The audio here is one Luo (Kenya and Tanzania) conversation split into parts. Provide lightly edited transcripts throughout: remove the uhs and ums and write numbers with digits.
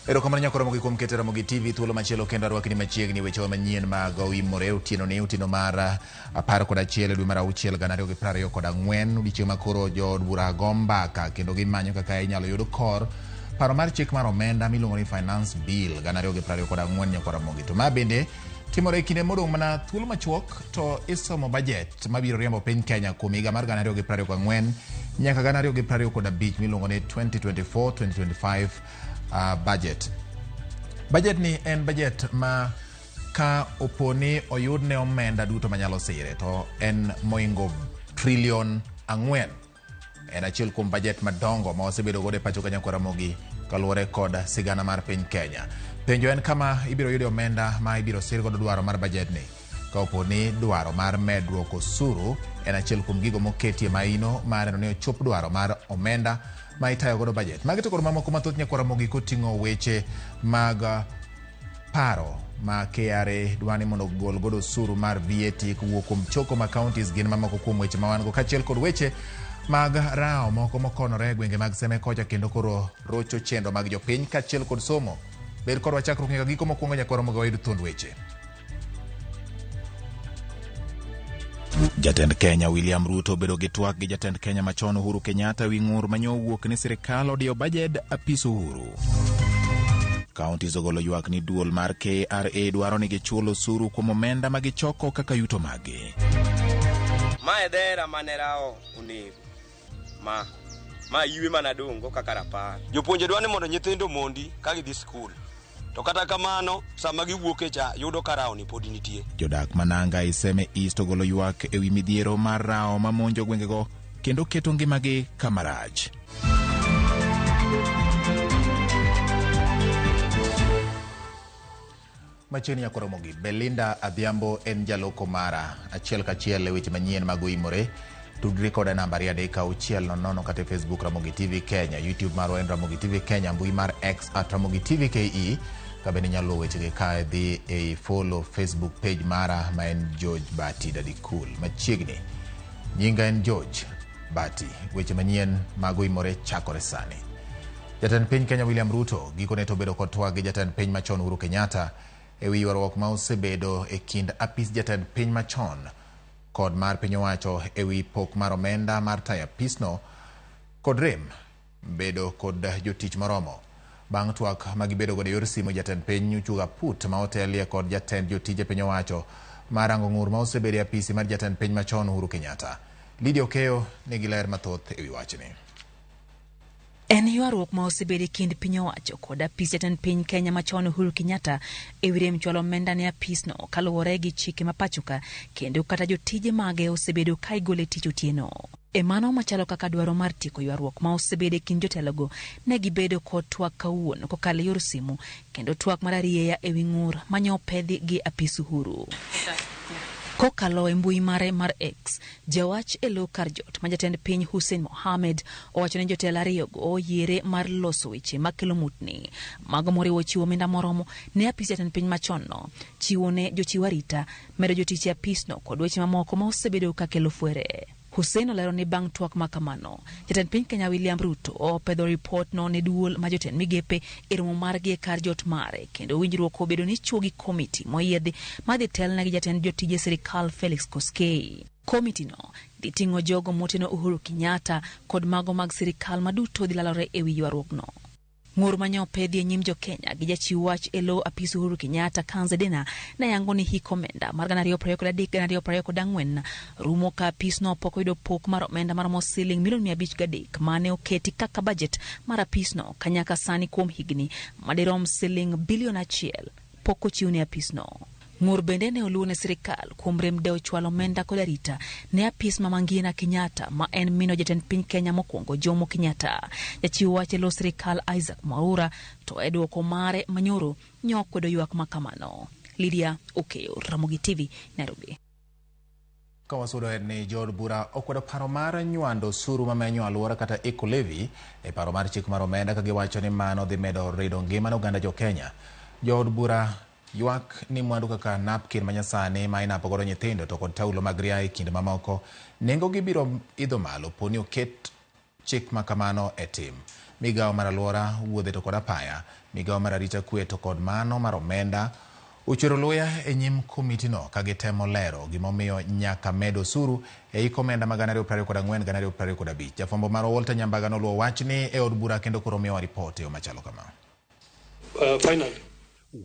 Erokamano nyako Ramogi kuom keto Ramogi TV thuolo machielo kendo arwakni machiegni wechewa manyien mag oimore otieno ni otieno mar 11 dwe mar auchiel 2024 odiechieng' ma koro jood bura go mbaka kendo gimanyo kaka inyalo yud kor paro mar chik mar omenda miluongo ni Finance Bill 2024 nyako Ramogi. To ma bende timore e kinde modong' mana thuolo machuok to isomo bajet mabiro riembo piny Kenya kuom higa mar 2024 nyaka 2025 miluongo ni 2024-2025 budget. Budget ni en budget ma ka opo ni oyudne omenda duto manyalo sire to en moingo trilion 4. En achiel kuom budget madongo ma wasebedo godo e pacho ka Nyakwar Ramogi kaluwore kod sigana mar piny Kenya. Penjo en kama ibiro yude omenda ma ibiro sir godo dwaro mar budget ni. Ka opo ni dwaro mar medruok osuru en achiel kuom gigo moketie maino mar neno ni ochop dwaro mar omenda ma itayo godo budget. Magi to kod mamoko mathoth Nyakwar Ramogi koting'o weche mag paro ma KRA dwa ni mondo ogol godo osuru mar VAT kowuok kuom choko ma counties gin mamoko kuom weche ma wan go kaachiel kod weche mag rawo moko mokonore e gwenge mag Seme kocha kendo koro rocho chenro mag jopiny kaachiel kod somo. Bed kodwa chakruok nyaka giko mokwongo Nyakwar Ramogi wayud thuond weche. Jatend Kenya William Ruto obedo gi twak gi jatend Kenya machon Uhuru Kenyatta wi ng'ur manyo owuok ni sirikal odiyo bajed apis Uhuru. Counties ogolo ywak ni duol mar KRA dwaro ni gichul osuru kuom omenda ma gichoko kaka yuto maggi. Ma e dhera mane rawo onego. Ma ma ywe mana dong'go kaka rapar. Jopuonje dwa ni mondo nyithindo omondi ka gidhi skul. To kata kamano, sama giwuok e cha yudo ka rawni pod nitie. Jodak ma Nanga Iseme East ogolo ywak ewi midhiero mar rawo mamonjo gwengego kendo keto ngimagi kama rach. Machiegni nyako Ramogi, Belinda Adhiambo en jaloko mara achiel kachiel e weche manyien mag oimore. Tudri koda e namba 23600 kata e Facebook Ramogi TV Kenya, YouTube marwa en Ramogi TV Kenya, mbui mar X at Ramogi TV KE. Ka bende inyalo luwo wechegi ka idhi e follow Facebook page mara ma en George Bati Daddy Cool. Machiegni, nyinga en George Bati. Weche manyien mag oimore chakore sani. Jatend piny Kenya William Ruto gikone to obedo kod twak gi jatend piny machon Uhuru Kenyatta e wi ywaruok ma osebedo e kind apis jatend piny machon kod mar piny owacho e wi pok mar omenda mar tayo apisno kod rem bedo kod jotich moromo. Bang' twak ma gibedo godo e yor simu, jatend piny Uchuga Aput ma otelie kod jatend jotije piny owacho mar rango ng'ur ma osebedo e apisi mar jatend piny machon Uhuru Kenyatta. Lydia Okeyo nigi ler mathoth e wi wachni. En ywaruok ma osebedo e kind piny owacho kod apis jatend piny Kenya machon Uhuru Kenyatta e wi rem chwalo omenda ne apisno kaluwore gi chike ma pachoka kendo kata jotije mage osebedo ka igolo e tich otieno. E mano machalo kaka dwaro mar tieko ywaruok ma osebedo e kind jotelogo, ne gibedo kod twak kawuono kokalo e yor simu kendo twak mar arieya e wi ng'ur manye opedhi gi apis Uhuru. Kokalo e mbui mare mar X, jawach e lo kar jot ma jatend piny Hussein Mohamed owacho ni jotelo ariyogo oyiere mar loso weche makelo mutni, mago moriwo chiwo omenda moromo ne apis jatend piny machon no, chiwo ne jochiw arita, medo jotich e apisno kod weche mamoko ma osebedo ka kelo fwere. Hussein olero ni bang' twak ma kamano, jatend piny Kenya William Ruto opedho ripot no ne duol ma jotend migepe e romo margi e kar jot mare kendo winjruok obedo ni chuo gi komiti moyiedhi madhi telne gi jatend jotije sirikal Felix Koskei. Komiti no dhi ting'o jogo moteno Uhuru Kenyatta kod mago mag sirikal maduto dhi lalore e wi ywaruokno. Ng'ur manye opedhi e nyim jo-Kenya gi jachiw wach e lo apis Uhuru Kenyatta Kanze Dena ne yango ni hik omenda mar 2023-2024 rumo ka apisno pok oyudo pok mar omenda maromo siling milion 503 mane oketi kaka bajet mar apisno ka nyaka sani kuom higni madirom siling bilion 1 pok ochiw ne apisno. Ng'ur bende ne oluwo ne sirikal kuom rem dewo chwalo omenda kod arita ne apis Mama Ngina Kenyatta ma en mino jatend piny Kenya mokwongo Jomo Kenyatta. Jachiw wach e lo sirikal Isaac Mwaura to e dwoko mare manyoro nyo okwedo ywak ma kamano. Lydia Okeyo, Ramogi TV, Nairobi. Ka wasudo en ni jood bura okwedo paro mar nywando osuru mamenyo alwora kata eco levy e paro mar chik mar omenda ka giwacho ni mano dhi medo rido ngima ne oganda jo Kenya. Jood bura ywak ni mwandu kaka napkin manyasani ma inapo godo nyithindo to kod taulo mag ria e kind mamoko nengo gi biro idho malo poni oket chik ma kamano e tim. Migawo mar alwora, wuodhe to kod apaya, migawo mar arita kwe to kod mano mar omenda ochwero luya e nyim komitino ka gitemo lero gimomiyo nyaka med osuru e hik omenda ma 2024 2025. Jafwambo marwa Walter Nyambaga noluwo wachni e od bura kendo koro miyowa ripot e yo machalo kama. Finally.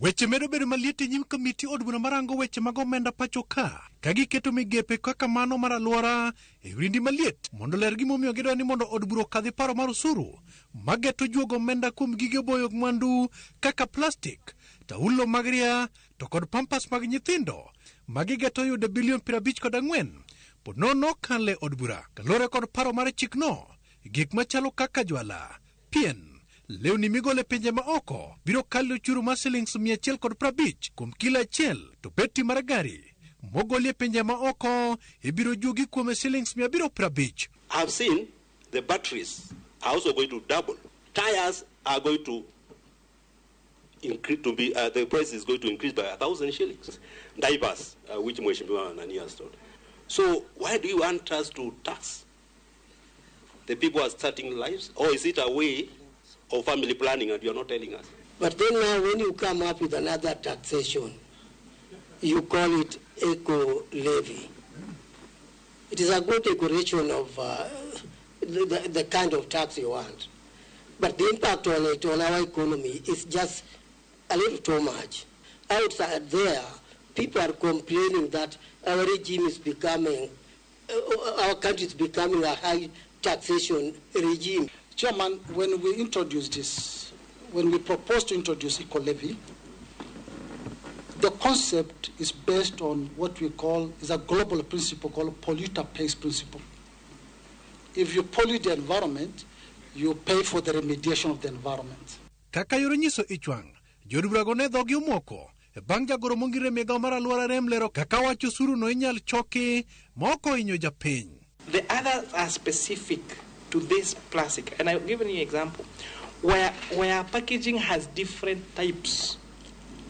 Weche medo bedo maliet e nyim komiti od bura marango weche mag omenda pacho ka, ka giketo migepe kaka mano mar alwora e orindi maliet mondo ler gimomiyo gidwaro ni mondo od bura okadhi paro mar osuru mageto juogo omenda kuom gige boyo mwandu kaka plastik, taulo mag ria to kod pampas mag nyithindo ma gigeto yudo bilion 54 po nono kale od bura. Kaluwore kod paro mar chikno, gik machalo kaka jwala, pien, lewni migolo e pinje ma oko biro kalo ochuru mar silings 150 kuom kilo achiel, to beti mar gari mogolie pinje ma oko ibiro juogi kuome silings 750. I've seen the batteries are also going to double. Tires are going to increase to be, the price is going to increase by 1,000 shillings. Diapers, which Mheshimiwa Nani has told. So why do you want us to tax the people who are starting lives? Or is it a way of family planning and you are not telling us? But then now when you come up with another taxation, you call it eco levy. It is a good decoration of the kind of tax you want. But the impact on it, on our economy, is just a little too much. Outside there, people are complaining that our regime is becoming, our country is becoming a high taxation regime. Chairman, when we introduced this, when we proposed to introduce eco levy, the concept is based on what we call, is a global principle called polluter pays principle. If you pollute the environment, you pay for the remediation of the environment. Kaka yoro nyiso ich wang', jood burago ne dhogi omoko e bang' jagoro mongire migawo mar alwora rem lero kaka wach osuru no inyal choki ma ok ohinyo japiny. The others are specific to this plastic. And I've given you an example where packaging has different types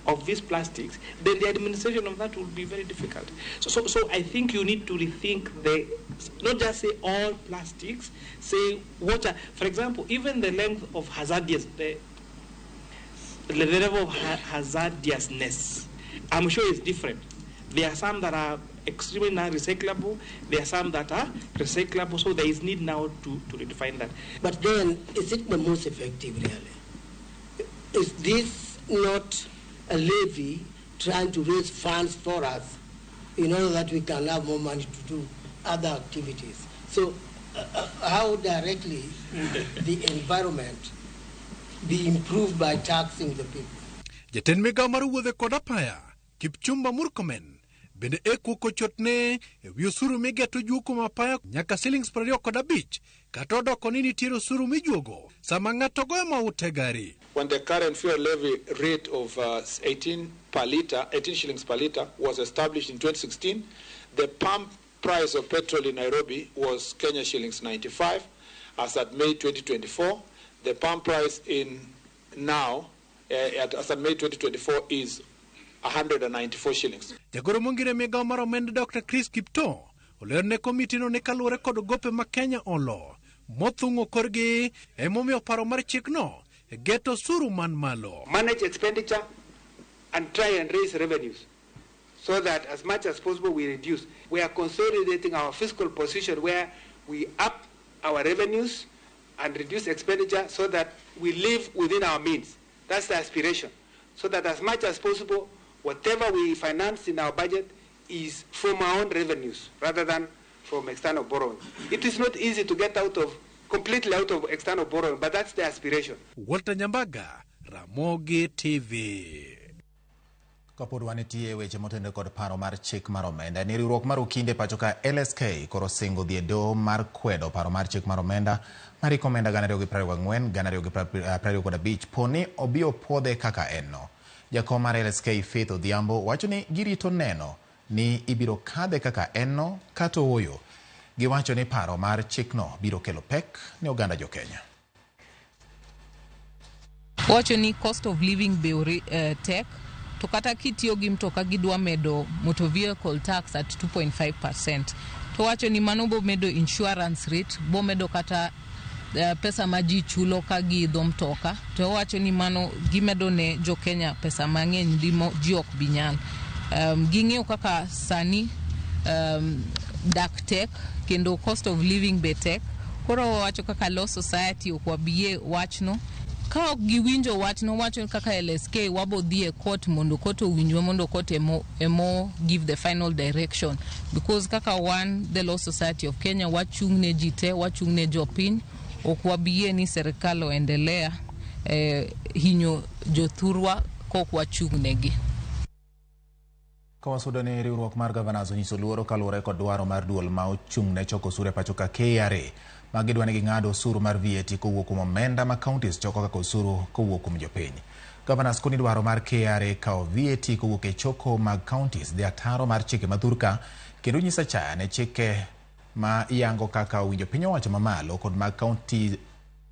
of these plastics, then the administration of that will be very difficult. So I think you need to rethink the, not just say all plastics, say what are, for example, even the length of hazardous, the level of hazardousness, I'm sure it's different. There are some that are extremely non-recyclable, there are some that are recyclable, so there is need now to redefine that. But then, is it the most effective really? Is this not a levy trying to raise funds for us in order that we can have more money to do other activities? So how directly would the environment be improved by taxing the people? Jatend migawo mar wuodhe kod apaya, Kipchumba Murkomen, bende e kuoko chotne e wi osuru migeto juo kuom apaya nyaka silings 25 kata odoko ni nitiere osuru mijuogo sama ng'ato goyo mauta e gari. When the current fuel levy rate of 18 per liter, 18 shillings per liter was established in 2016, the pump price of petrol in Nairobi was Kenya shillings 95. As at May 2024, the pump price in now, as at May 2024 is 194 shillings. Jagoro mongire migawo mar omenda Dr. Chris Kiptoo olero ne komitino ni kaluwore kod gope ma Kenya olo mothung'o korgi emomiyo paro mar chikno geto osuru man malo. Manage expenditure and try and raise revenues so that as much as possible we reduce. We are consolidating our fiscal position where we up our revenues and reduce expenditure so that we live within our means. That's the aspiration. So that as much as possible, whatever we finance in our budget is from our own revenues rather than from external borrowing. It is not easy to get out of, completely out of external borrowing, but that's the aspiration. Walter Nyambaga, Ramogi TV. Kapod wanitie weche motenore kod paro mar chik mar omenda, ni riwruok mar okinde pacho ka LSK koro singo dhi e doho mar kwedo paro mar chik mar omenda mar hik omenda 2024 2025 po ni obi opuodhe kaka en no. Jakom mar LSK Faith Odhiambo wacho ni girito neno ni ibiro kadhe kaka en no kata ooyo. Giwacho ni paro mar chikno biro kelo pek ne oganda jo Kenya. Wacho ni cost of living be tek, to kata kitiyo gi mtoka gidwa medo motor vehicle tax at 2.5%. To wacho ni mano bo medo insurance rate, bo medo kata Pesa ma ji chulo ka giidho mtoka to owacho ni mano gimedo ne jo Kenya pesa mang'eny di ji ok bi nyal. Ging'eyo kaka sani dak tek kendo cost of living be tek. Koro wawacho kaka Law Society ok wabiyie wachno. Ka ok giwinjo wachno, wacho kaka LSK wabo dhi e court mondo court owinjwa, mondo court emo give the final direction, because kaka wan the Law Society of Kenya wachung' ne ji te, wachung' ne jopiny. Ok wabiyie ni serikal oendelea hinyo jothurwa kok wachung' negi. Ka wasudo ni riwruok mar governors onyiso luoro kaluwore kod dwaro mar duol ma ochung' ne choko osuru e pacho ka KRA, ma gidwa ni ging'ad osuru mar VAT kowuok kuom omenda ma counties choko kaka osuru kowuok kuom jopiny. Governors koni dwaro mar KRA kawo VAT kowuok e choko mag counties dhi ataro mar chike ma thurka kendo nyiso achaya ne chike ma yango kaka owinjo piny owacho mamalo kod mag county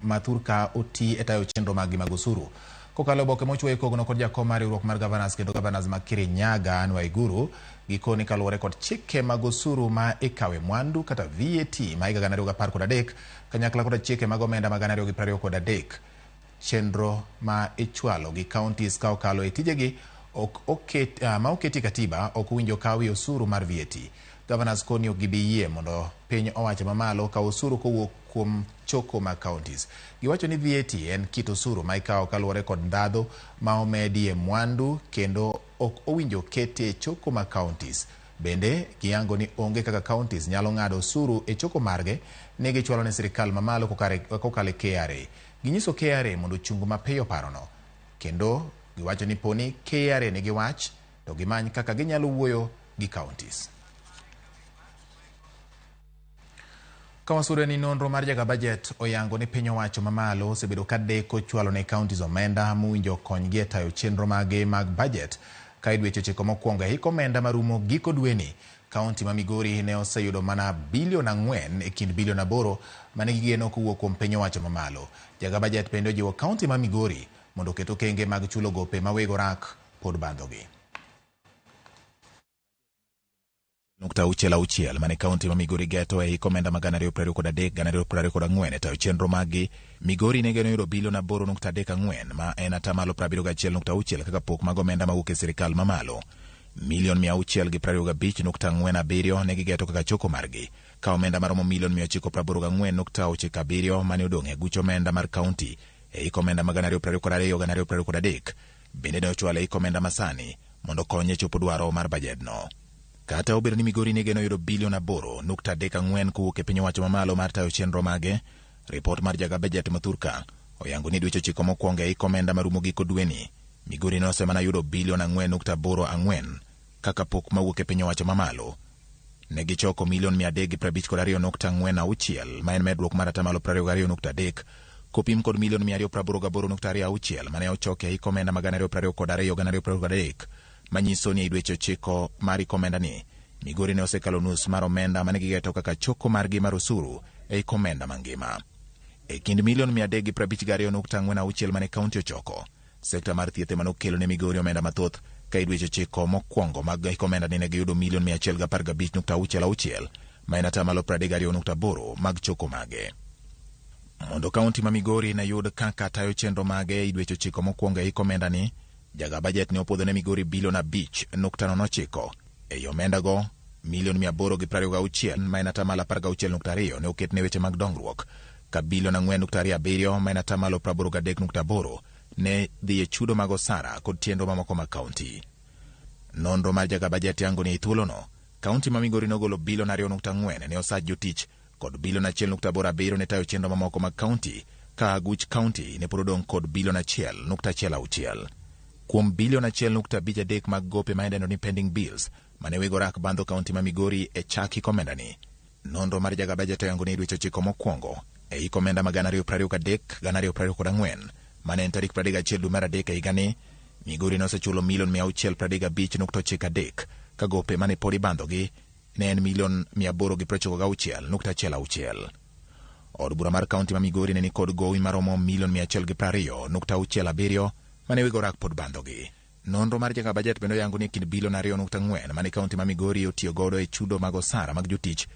ma thurka oti e tayo chenro mag gi mag osuru. Kokalo oboke mochwoyo kogno kod jakom mar riwruok mar governors kendo governors ma Kirinyaga Anne Waiguru, gikoni kaluwore kod chike mag osuru ma ikawe mwandu kata VAT ma higa 2013 kanyakla kod chike mag omenda mag 2023, chenro ma ichwalo gi counties ka okalo e tijegi ok oket, ma oketi katiba ok owinjo kawie osuru mar VAT. Governors koni ok gibi yie mondo piny owacho mamalo kaw osuru kowuok kuom choko mag counties. Giwacho ni VAT en kit osuru ma ikawo kaluwore kod ndhadhu ma omedie mwandu kendo ok owinjo kete e choko mag counties. Bende giyango ni onge kaka counties nyalo ng'ado osuru e choko margi ni gichwalo ne sirikal mamalo kokalo e KRA. Ginyiso KRA mondo ochung mapiyo parono. Kendo giwacho ni poni KRA nigi wach to gimany kaka ginyalo wuoyo gi counties. Ka wasudo ni nonro mar jaga budget oyango ni piny owacho mamalo osebedo ka deko chwalo ne counties omenda mowinjo konygi e tayo chenro mage mag budget. Ka e dweche 9 mokwongo e hik omenda marumo giko dweni, kaunti ma Migori ne oseyudo mana bilion 4 e kind bilion 8 mane gigeno kowuok kuom piny owacho mamalo. Jaga budget bende ojiwo kaunti ma Migori mondo oket okenge mag chulo gope ma weg orak pod bandhogi. 0.66 mane kaunti ma Migori geto e hik omenda mag 2023 2024 e tayo chenro maggi. Migori ne geno yudo bilion 8.34 ma en atamalo 71.6 kaka pok mag omenda mawuok e sirikal mamalo. Milion 625.47 ne gigeto kaka choko margi, ka omenda maromo milion 984.97 mane odong' e guch omenda mar kaunti e hik omenda mag 2022 2023 bende ne ochwal e hik omenda masani mondo okony e chopo dwaro mar bajedno. Kata obedo ni Migori ne geno yudo bilion 8.34 kowuok e piny owacho mamalo mar tayo chenro mage, ripot mar jaga budget ma thurka oyango ni dweche 9 mokwongo e hik omenda marumo giko dweni, Migori ne osemana yudo bilion 4.84 kaka pok mawuok e piny owacho mamalo. Ne gichoko milion 352.46 ma en medruok mar atamalo 22.3 kopim kod milion 288.26 mane ochoki e hik omenda mag 2022 2023, manyiso ni e dweche 9 mar hik omenda ni, Migori ne osekalo nus mar omenda mane gigeto kaka choko margi mar osuru e hik omenda mangima. E kind milion 352.46 mane kaunti ochoko, sekta mar thieth ema nokelo ne Migori omenda mathoth, ka e dweche 9 mokwongo mag hik omenda ni ne giyudo milion 115.66 ma en atamalo 32.8 mag choko mage. Mondo kaunti ma Migori ne yud kaka tayo chenro mage e dweche 9 mokwongo e hik omenda ni, jaga budget ne opuodho ne Migori bilion 5.09. Ei omenda go, milion 826 ma en atamalo 16.2 ne oket ne weche mag dongruok, ka bilion 4.27 ma en atamalo 83.8 ne dhi e chudo mag osara kod chenro mamoko mag kaunti. Nonro mar jaga budget yango ni e thuolono, kaunti ma Migori nogolo bilion 2.4 ne osach jotich kod bilion 1.87 ne tayo chenro mamoko mag kaunti, ka aguch kaunti ne pod odong' kod bilion 1.16. Kuom bilion 1.53 mag gope ma idendo ni pending bills mane weg orak bandho kaunti ma Migori e chak hik omenda ni, nonro mar jaga budget oyango ni e dweche 9 mokwongo e hik omenda mag 2023 2024 mane en tarik 31 dwe mar 3 e higani, Migori ne osechulo milion 635.93 ka gope mane pod ibandhogi ne en milion 896.16. Od bura mar kaunti ma Migori ne ni kod gowi maromo milion 120.67 mane weg orak pod bandhogi. Nonro mar jaga budget bende oyango ni e kind bilion 2.4 mane kaunti ma Migori otiyo godo e chudo mag osara mag jotich,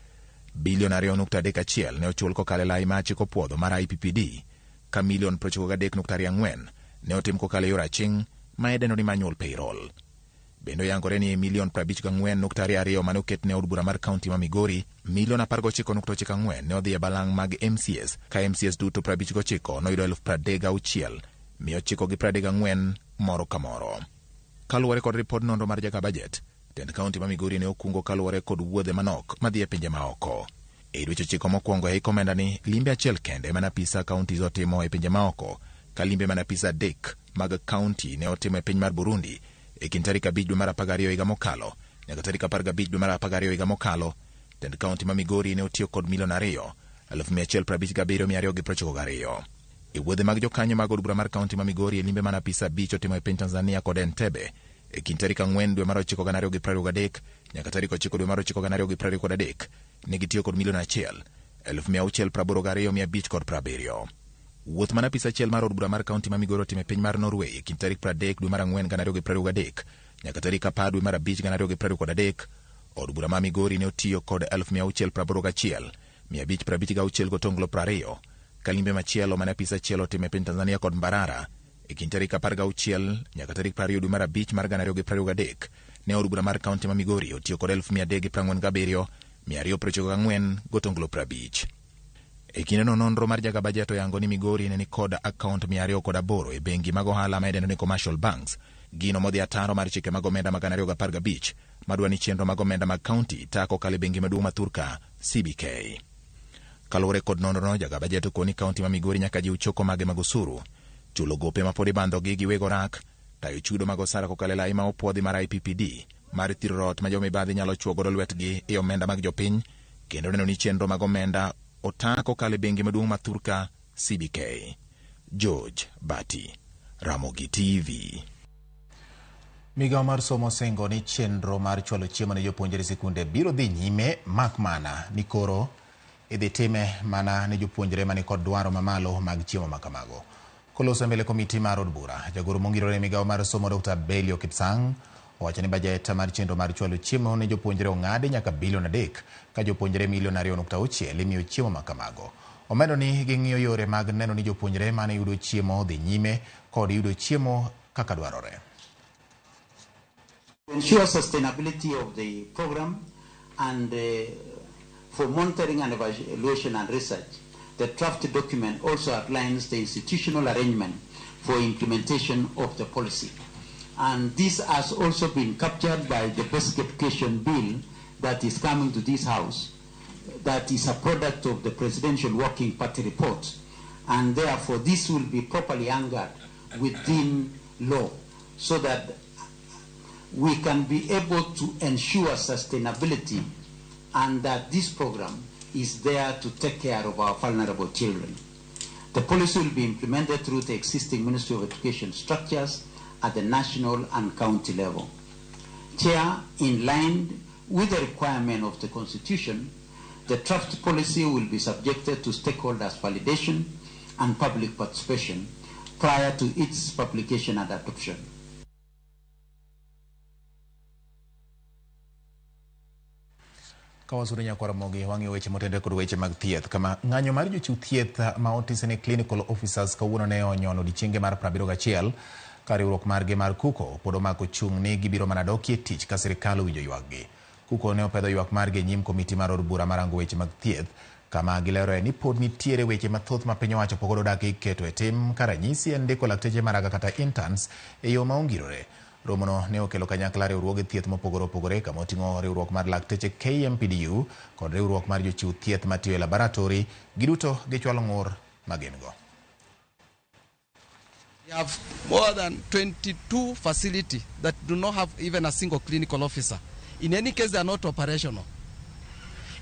Bilion 2.31 ne ochul kokalo e lai ma chik opuodho mar IPPD, ka milion 93.24 ne otim kokalo e yor aching' ma idendo ni manual payroll. Bende oyangore ni e milion 54.22 mane oket ne od bura mar kaunti ma Migori, milion 19.94 ne odhi e balang' mag MCAs, ka MCAs duto 59 noyudo 36,934 moro ka moro. Kaluwore kod ripod nonro mar jaga bajet, tend kaunti ma Migori ne okungo kaluwore kod wuodhe manok madhi e pinje maoko. E dweche 9 mokwongo e hik omenda ni, limbe achiel kende mana apisa kaunti otimo e pinje maoko, ka limbe mana apisa 3 mag kaunti ne otimo e piny mar Burundi e kind tarik 5 dwe mar 12 higa mokalo nyaka tarik 15 dwe mar 12 higa mokalo. Tend kaunti ma Migori ne otiyo kod milion 2,157,292. E wuodhe mag jokanyo mag od bura mar kaunti ma Migori e limbe mana apisa 5 otimo e piny Tanzania kod Entebbe e kind tarik 4 dwe mar 9 2023 nyaka tarik 9 dwe mar 9 2023 ne gitiyo kod milion 1,682,570. Wuoth mana apisa achiel mar od bura mar kaunti ma Migori otimo e piny mar Norway e kind tarik 30 dwe mar 4 2023 nyaka tarik 10 dwe mar 5 2023. Od bura ma Migori ne otiyo kod 681,556.20. Ka limbe machielo mane apisa achiel otimo e piny Tanzania kod Mbarara e kind tarik 16 nyaka tarik 20 dwe mar 5 mar 2023 ne od bura mar kaunti ma Migori otiyo kod 347,294.50. E kindeno nonro mar jaga bajet oyango ni Migori ne nikod akaont 208 e bengi mag ohala ma idendo ni commercial banks, gino modhi ataro mar chike mag omenda mag 2015 madwa ni chenro mag omenda mag kaunti ta kokalo e bengi maduong' ma thurka CBK. Kaluwore kod nonrono, jaga bajet okoni kaunti ma Migori nyaka jiw choko mage mag osuru, chulo gope ma pod ibandhogi gi weg orak, tayo chudo mag osara kokalo e lai ma opuodhi mar IPPD mar thiro rot ma jomibadhi nyalo chuo godo lwetgi e omenda mag jopiny, kendo neno ni chenro mag omenda ota kokalo e bengi maduong' ma thurka CBK. George Bati, Ramogi TV. Migawo mar somo osingo ni chenro mar chwalo chiemo ne jopuonjre sikunde biro dhi nyime, mak mana ni koro idhi time mana ne jopuonjre mani kod dwaro mamalo mag chiemo ma kamago. Koloso e mbele komiti mar od bura, jagoro mongirore e migawo mar somo Dr. Belio Kipsang owacho ni bajet mar chenro mar chwalo chiemo ne jopuonjre ong'adi nyaka bilion 3 ka jopuonjre milion 2.6 imiyo chiemo ma kamago. Omedo ni ging'iyo yore mag neno ni jopuonjre mane yudo chiemo dhi nyime kod yudo chiemo kaka dwarore. To ensure sustainability of the program and for monitoring and evaluation and research, the draft document also outlines the institutional arrangement for implementation of the policy. And this has also been captured by the Basic Education Bill that is coming to this House, that is a product of the Presidential Working Party report. And therefore, this will be properly anchored within law so that we can be able to ensure sustainability and that this program is there to take care of our vulnerable children. The policy will be implemented through the existing Ministry of Education structures at the national and county level. Chair, in line with the requirement of the Constitution, the draft policy will be subjected to stakeholders' validation and public participation prior to its publication and adoption. Kawasuru nyakwar Ramogi, wang'iyo weche motende kod weche mag thieth. Kama ng'anyo mar jochiw thieth ma otisi ni clinical officers kawuono ne onyono odiechienge mar 71 ka riwruok margi mar KUKO pod omako chung' ni gibiro mana dokie tich ka sirikal owinjo ywakgi. KUKO ne opedho ywak margi e nyim komiti mar od bura marango weche mag thieth, kama gileroe ni pod nitiere weche mathoth ma piny owacho pok odagi keto e tim, ka ranyisi en ndiko lakteche maraga kata interns e yo ma ongirore. Romono ne okelo kanyakla riwruoge thieth mopogore opogore, kama oting'o riwruok mar lakteche KMPDU kod riwruok mar jochiw thieth matiyo e laboratori. Giduto gichwalo ng'ur ma gin go. We have more than 22 facilities that do not have even a single clinical officer. In any case, they are not operational.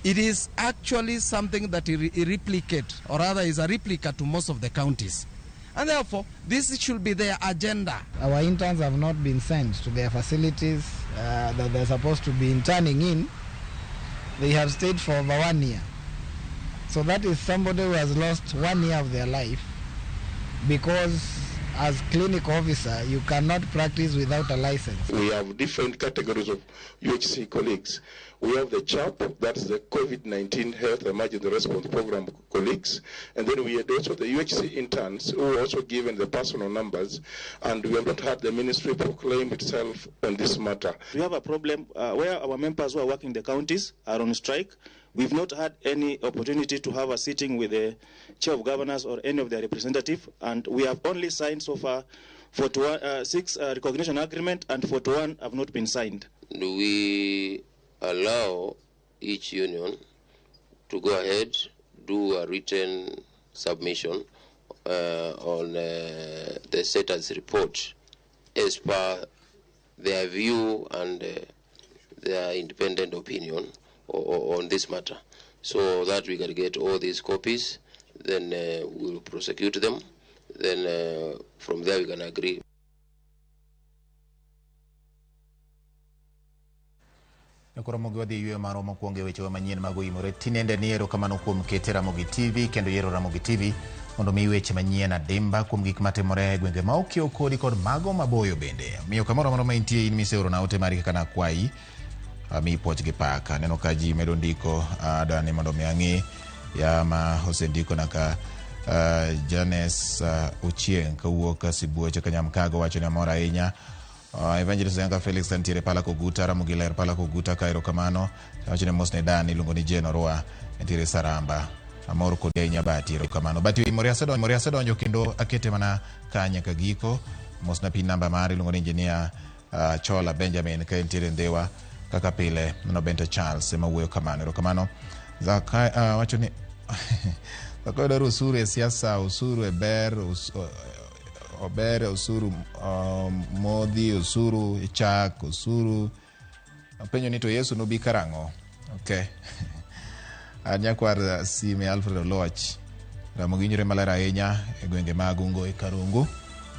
It is actually something that replicate, or rather is a replica to most of the counties. And therefore, this should be their agenda. Our interns have not been sent to their facilities that they're supposed to be interning in. They have stayed for over 1 year. So that is somebody who has lost 1 year of their life because As clinical officer, you cannot practice without a license. We have different categories of UHC colleagues. We have the CHAP, that's the COVID-19 Health Emergency Response Program colleagues. And then we had also the UHC interns who were also given the personal numbers. And we have not had the ministry proclaim itself on this matter. We have a problem where our members who are working in the counties are on strike. We've not had any opportunity to have a sitting with the chair of governors or any of their representative, and we have only signed so far 41, 6 recognition agreement, and 41 have not been signed. Do we allow each union to go ahead, do a written submission on the status report as per their view and their independent opinion on this matter, so that we can get all these copies, then we'll prosecute them, then from there we can agree. Koro mogi wadhi yweyo marwa mokwongo e wechewa manyien mag oimore tinende ni erokamano kuom kete Ramogi TV kendo yiero Ramogi TV mondo mi weche manyien adimba kuom gik matimore e gwenge ma okiewo kodi kod mago maboyo bende. Omiyo kamoro amora ma intie in miseorona ote mari kaka nakwayi, ami puoch gi pak. Aneno ka ji medo ndiko, adwani mondo mi ang'i ya ma osendiko ka Janes Ochieng kawuok Sibuoche Kanyamkago wacho ni amor ahinya. Evangelist Yanga Felix ntiere pala Koguta, Ramogi ler pala Koguta ka erokamano. Wacho ni mos ne Dan iluongo ni Jane Orwa ntiere Saramba. Amor kodi ahinya Bati, erokamano. Bati Mori asedonjo kendo akete mana ka nyaka giko. Mos na pin namba mari iluongo ni engineer Chola Benjamin ka entiere Ndhiwa kaka pile. Mano Bente Charles ema wuoyo kamano. Erokamano. Zaka wacho ni Zakayo dwaro osuru e siasa, osuru e ber, ober, osuru modhi, osuru e chak, osuru. Apenjo ni to Yesu nobi karang'o? Okay. Nyakwar Sime Alfred Oloch. Ramogi winjore maler ahinya e gwenge mag Ungo e Karungu.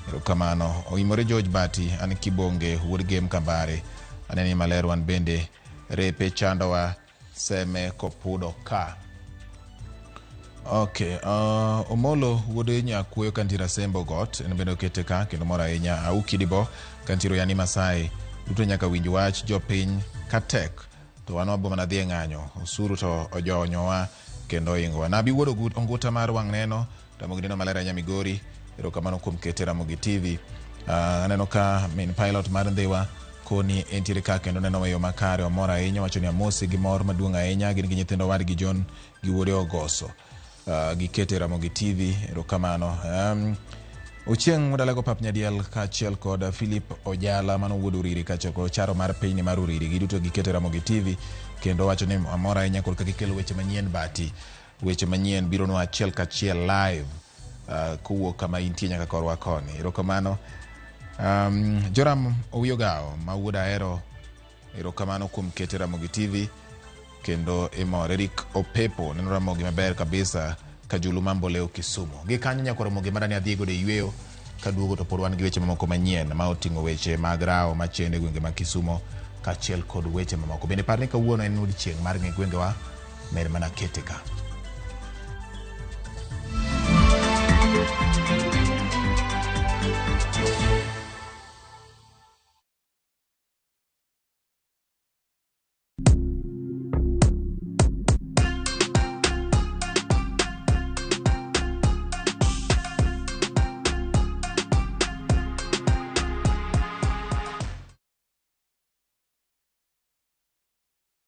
Erokamano. Oimore George Bati, an Kibonge, wuod Gem Kambare. Aneni maler wan bende repe chandowa seme kopudo ka. Okay, Omolo wuod Nyakuoyo kantiere Asembo Got, en bende okete ka kendo mor ahinya. Auki Dibo kantiere Yani Masai, duto nyaka winj wach jopiny katek to wan wabo mana dhi e ng'anyo, osuru to ojonyowa kendo oingowa. Nabi wuod Onguta mar wang' neno, Ramogi neno maler ahinya Migori, erokamano kuom kete Ramogi TV. Aneno ka min pilot mar Ndhiwa koni entiere ka kendo neno e yo makare, omor ahinya, wacho ni amosi gi mor maduong' ahinya, gin gi nyithindo wadgi John gi wuode Ogoso. Gikete Ramogi TV, erokamano. Ochieng' Mudalago Pap Nyadiel kaachiel kod Philip Ojala mano wuod Uriri kaachiel kod Charo mar pinyni mar Uriri, giduto gikete Ramogi TV kendo wacho ni amor ahinya kod kaka gikelo weche manyien. Bati weche manyien bironwa achiel kachiel live kowuok kama intie nyaka korwa koni. Erokamano. Joram Owiyogao ma wuod Ahero, erokamano kuom kete Ramogi TV kendo imor. Eric Opepo neno Ramogi maber kabisa Kajulu Mambo leo Kisumu. Gi kanyo nyaka Ramogi madani adhi godo e yweyo kaduogo to pod wan gi weche mamoko manyien ma oting'o weche mag rawo machendo e gwenge mag Kisumo kaachiel kod weche mamoko. Bende par ni kawuono en odiechieng' mar ng'e gwengewa, med mana kete ka.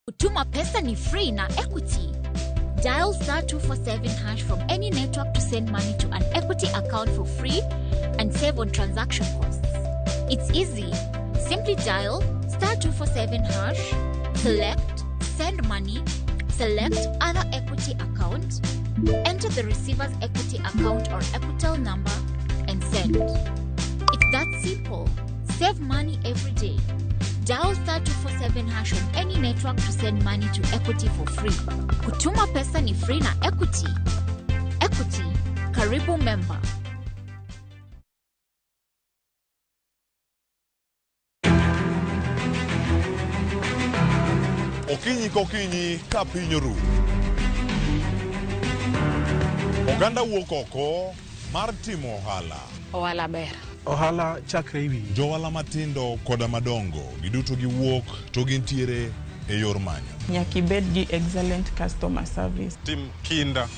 Kutuma pesa ni free na Equity. Dial star 247 hash from any network to send money to an Equity account for free and save on transaction costs. It's easy. Simply dial star 247 hash, select send money, select other Equity account, enter the receiver's Equity account or Equitel number, and send. It's that simple. Save money every day. Dial star 247 hash on any network to send money to Equity for free. Kutuma pesa ni free na Equity. Equity, karibu member. Okinyi kokinyi ka piny oru. Oganda wuok oko mar timo ohala. Ohala ber. Ohala chakre iwi. Johala matindo koda madongo giduto giwuok to gintiere e yor manyo. Nyaka ibed gi excellent customer service. Tim kinda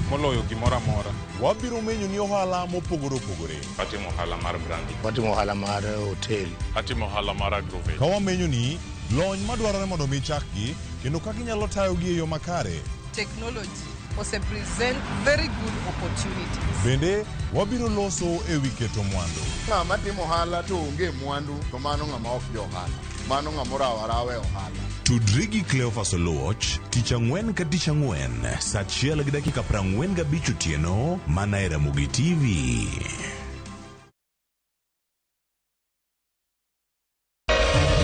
moloyo gimoro amora. Wabiro menyo ni ohala mopogore opogore. Atimo ohala mar brandi. Watimo ohala mar hotel. Atimo ohala mar agrovet. Ka wamenyo ni lony madwarore mondo mi chakgi kendo kaka inyalo tayogi e yo makare. Technology ose present very good opportunities. Bende wabiro loso e wi keto mwandu. Ng'ama timo ohala to onge mwandu to mano ng'ama ok jo ohala. Mano ng'ama orawo arawa e ohala. Tudri gi Cleophas Oluoch tich ang'wen ka tich ang'wen saa 1:45 otieno mana e Ramogi TV.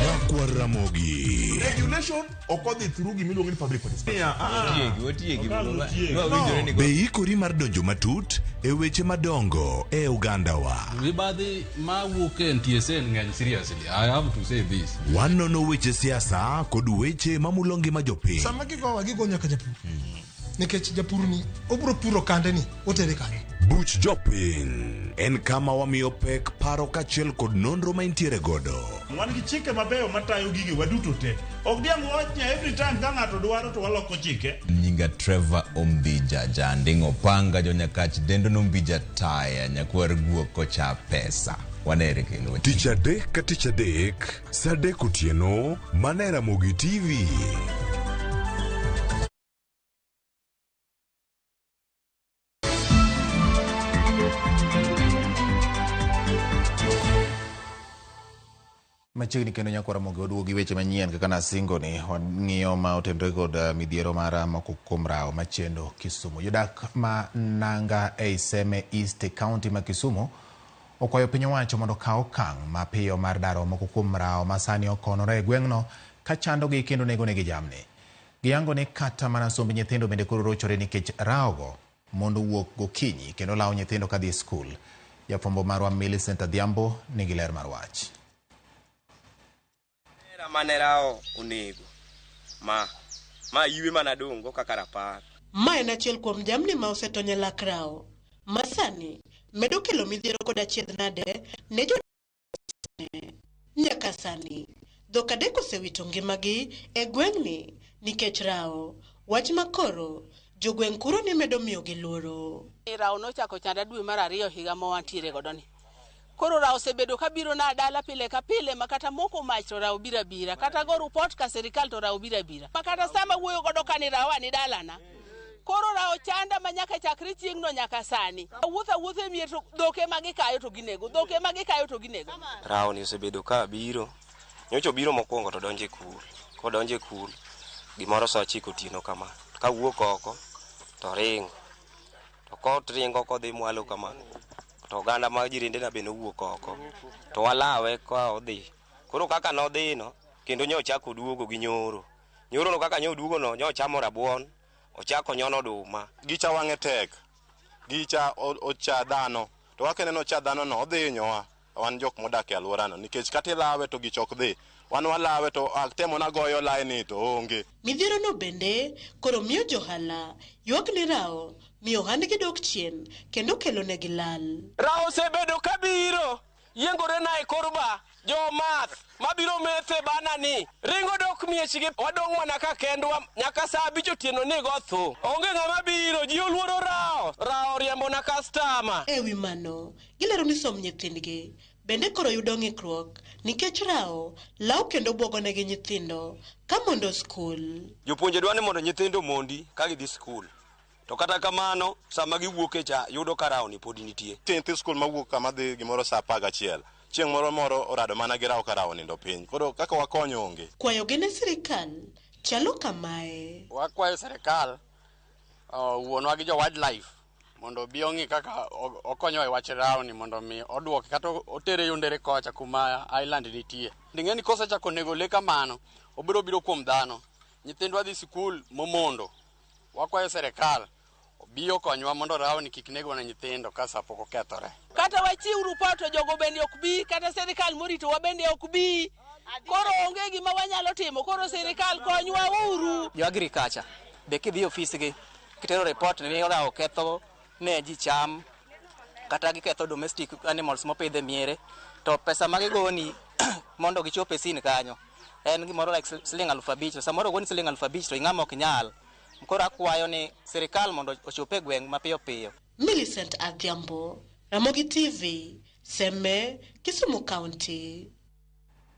Nyakwar Ramogi. Regulation ok odhi through gimiluongo ni public participation. Otiegi, otiegi. No. Be ikori mar donjo matut e weche madongo e ogandawa? Mibadhi mawuok e NTSA ng'eny seriously. I have to say this. Wanono weche siasa kod weche mamulo ngima jopiny. Sama gigowa gigo nyaka japur. Nikech japur ni obiro puro kande ni otere kanye. Buch jopiny en kama wamiyo pek paro kaachiel kod nonro ma intiere godo. Wan gi chike mabeyo matayo gige waduto te. Ok diang' wach ni every time ka ng'ato dwaro to waloko chike. Nyinga Trevor Ombija Janding' Opanga jonyakach dendo nombija taya nyakwar guok kocha pesa. Wanere kendo. Tich adek ka tich adek, saa 3 otieno, mana e Ramogi TV. Machiegni kendo nyakwar Ramogi waduogo gi weche manyien kaka nasingo ni wang'iyo ma otenore kod midhiero mar moko kuom rawo machendo Kisumu. Jodak ma Nanga ei Seme East County ma Kisumu okwayo piny owacho mondo okaw okang' mapiyo mar daro moko kuom rawo ma sani okonore e gweng'no ka chandogi kendo nego negi jamni. Giyango ni kata mana somb nyithindo bende koro rochore nikech rawogo mondo wuok gokinyi kendo lawo nyithindo kadhi e skul. Jafwambo marwa Millicent Adhiambo nigi ler mar wach. Hera mane rawo onego ma ywe mana dong' kaka rapar. Ma en achiel kuom jamni ma osetony e lak rawo. Ma sani medo kelo midhiero kod achiedh nade ne jo nyaka sani. Dhok adek osewito ngimagi e gweng'ni nikech rawo. Wach makoro jogweng' kuro ni medo miyogi luoro. Rawo nochako chanda dwe mar 2 higa ma wantiere godo ni. Koro rawo osebedo kabiro na dala pile ka pile ma kata moko mach to rawo biro abira, kata go rupot ka sirikal to rawo biro abira. Ma kata sama wuoyo godo ka ni rawo ni dalana. Koro rawo chanda ma nyaka chakre chieng'no nyaka sani. Awuotho awuotho e mier to dhok ema gikayo to ginego, dhok ema gikayo to ginego. Rawo ni osebedo ka biro. Nyocha obiro mokwongo to donjo e kul. Kodonjo e kul, gimoro saa 9 otieno kama. Kawuok oko to ringo. To koringo kodhi mwalo kama. To oganda mag jirendena be nowuok oko. To walawe ka odhi. Koro kaka nodhino, kendo nyo ochako oduogo gi nyoro. Nyoro no kaka nyo oduogo no, nyo ochamo rabuon, ochako nyono oduma. Gicha wang'e tek. Gicha ocha dhano. To kaka ineno ocha dhano no, odhi hinyowa. Wan jok modak e alworano. Nikech kata ilawe to gicha ok dhi. Wan walawe to atemo nagoyo laini to onge. Midhiero no bende koro miyo johala ywak ni rawo miyo ohandgi dok chien kendo kelo negi lal. Rawo osebedo kabiro yiengore na e kor ba jomath mabiro methe banani ringo dok miechgi wadong' mana ka kendwa nyaka saa 5 otieno ni go tho. Onge ng'ama biro, ji oluoro rawo. Rawo riembo na kastama. E wi mano, gilero ni som nyithindgi bende koro yudo ng'ikruok nikech rawo law kendo buogo negi nyithindo ka mondo skul. Jopuonje dwa ni mondo nyithindo omondi ka gidhi skul. To kata kamano, sama giwuok e cha yudo ka rawo ni podi nitie. Nitie nyithi skul mawuok kama dhi gimoro saa 11. Chieng' moro moro orado mana gi rawo ka rawo nindo piny. Koro kaka wakonyo onge. Kwayogi ne sirikal chalo kamae. Wakwayo sirikal wuonwa gi jo wildlife mondo obi ong'i kaka okonyo e wach rawo ni mondo mi oduoke kata otere yo ndere kocha kuma island nitie. Ing'e ni kosechako nego le kamano, obiro biro kuom dhano. Nyithindwa dhi sikul momondo. Wakwayo sirikal obi okonywa mondo rawo ni kik negwa na nyithindo ka sa pok okethore. Kata wachiw rupot to jogo bende ok bi, kata sirikal moritowa bende ok bi. Koro onge gima wanyalo timo, koro sirikal konywa uru. Jo agriculture be kidhi e ofisgi kitero report ni rawo ketho ne ji cham Kata giketho domestic animals mopidh e miere, to pesa ma gigoni mondo gichop e scene kanyo en gimoro like siling 5,000, to samoro ogoni siling 5,000 to ing'ama ok nyal. Koro akwayo ni sirikal mondo ochop e gweng' mapiyo piyo. Millicent Adhiambo, Ramogi TV, Seme, Kisumu County.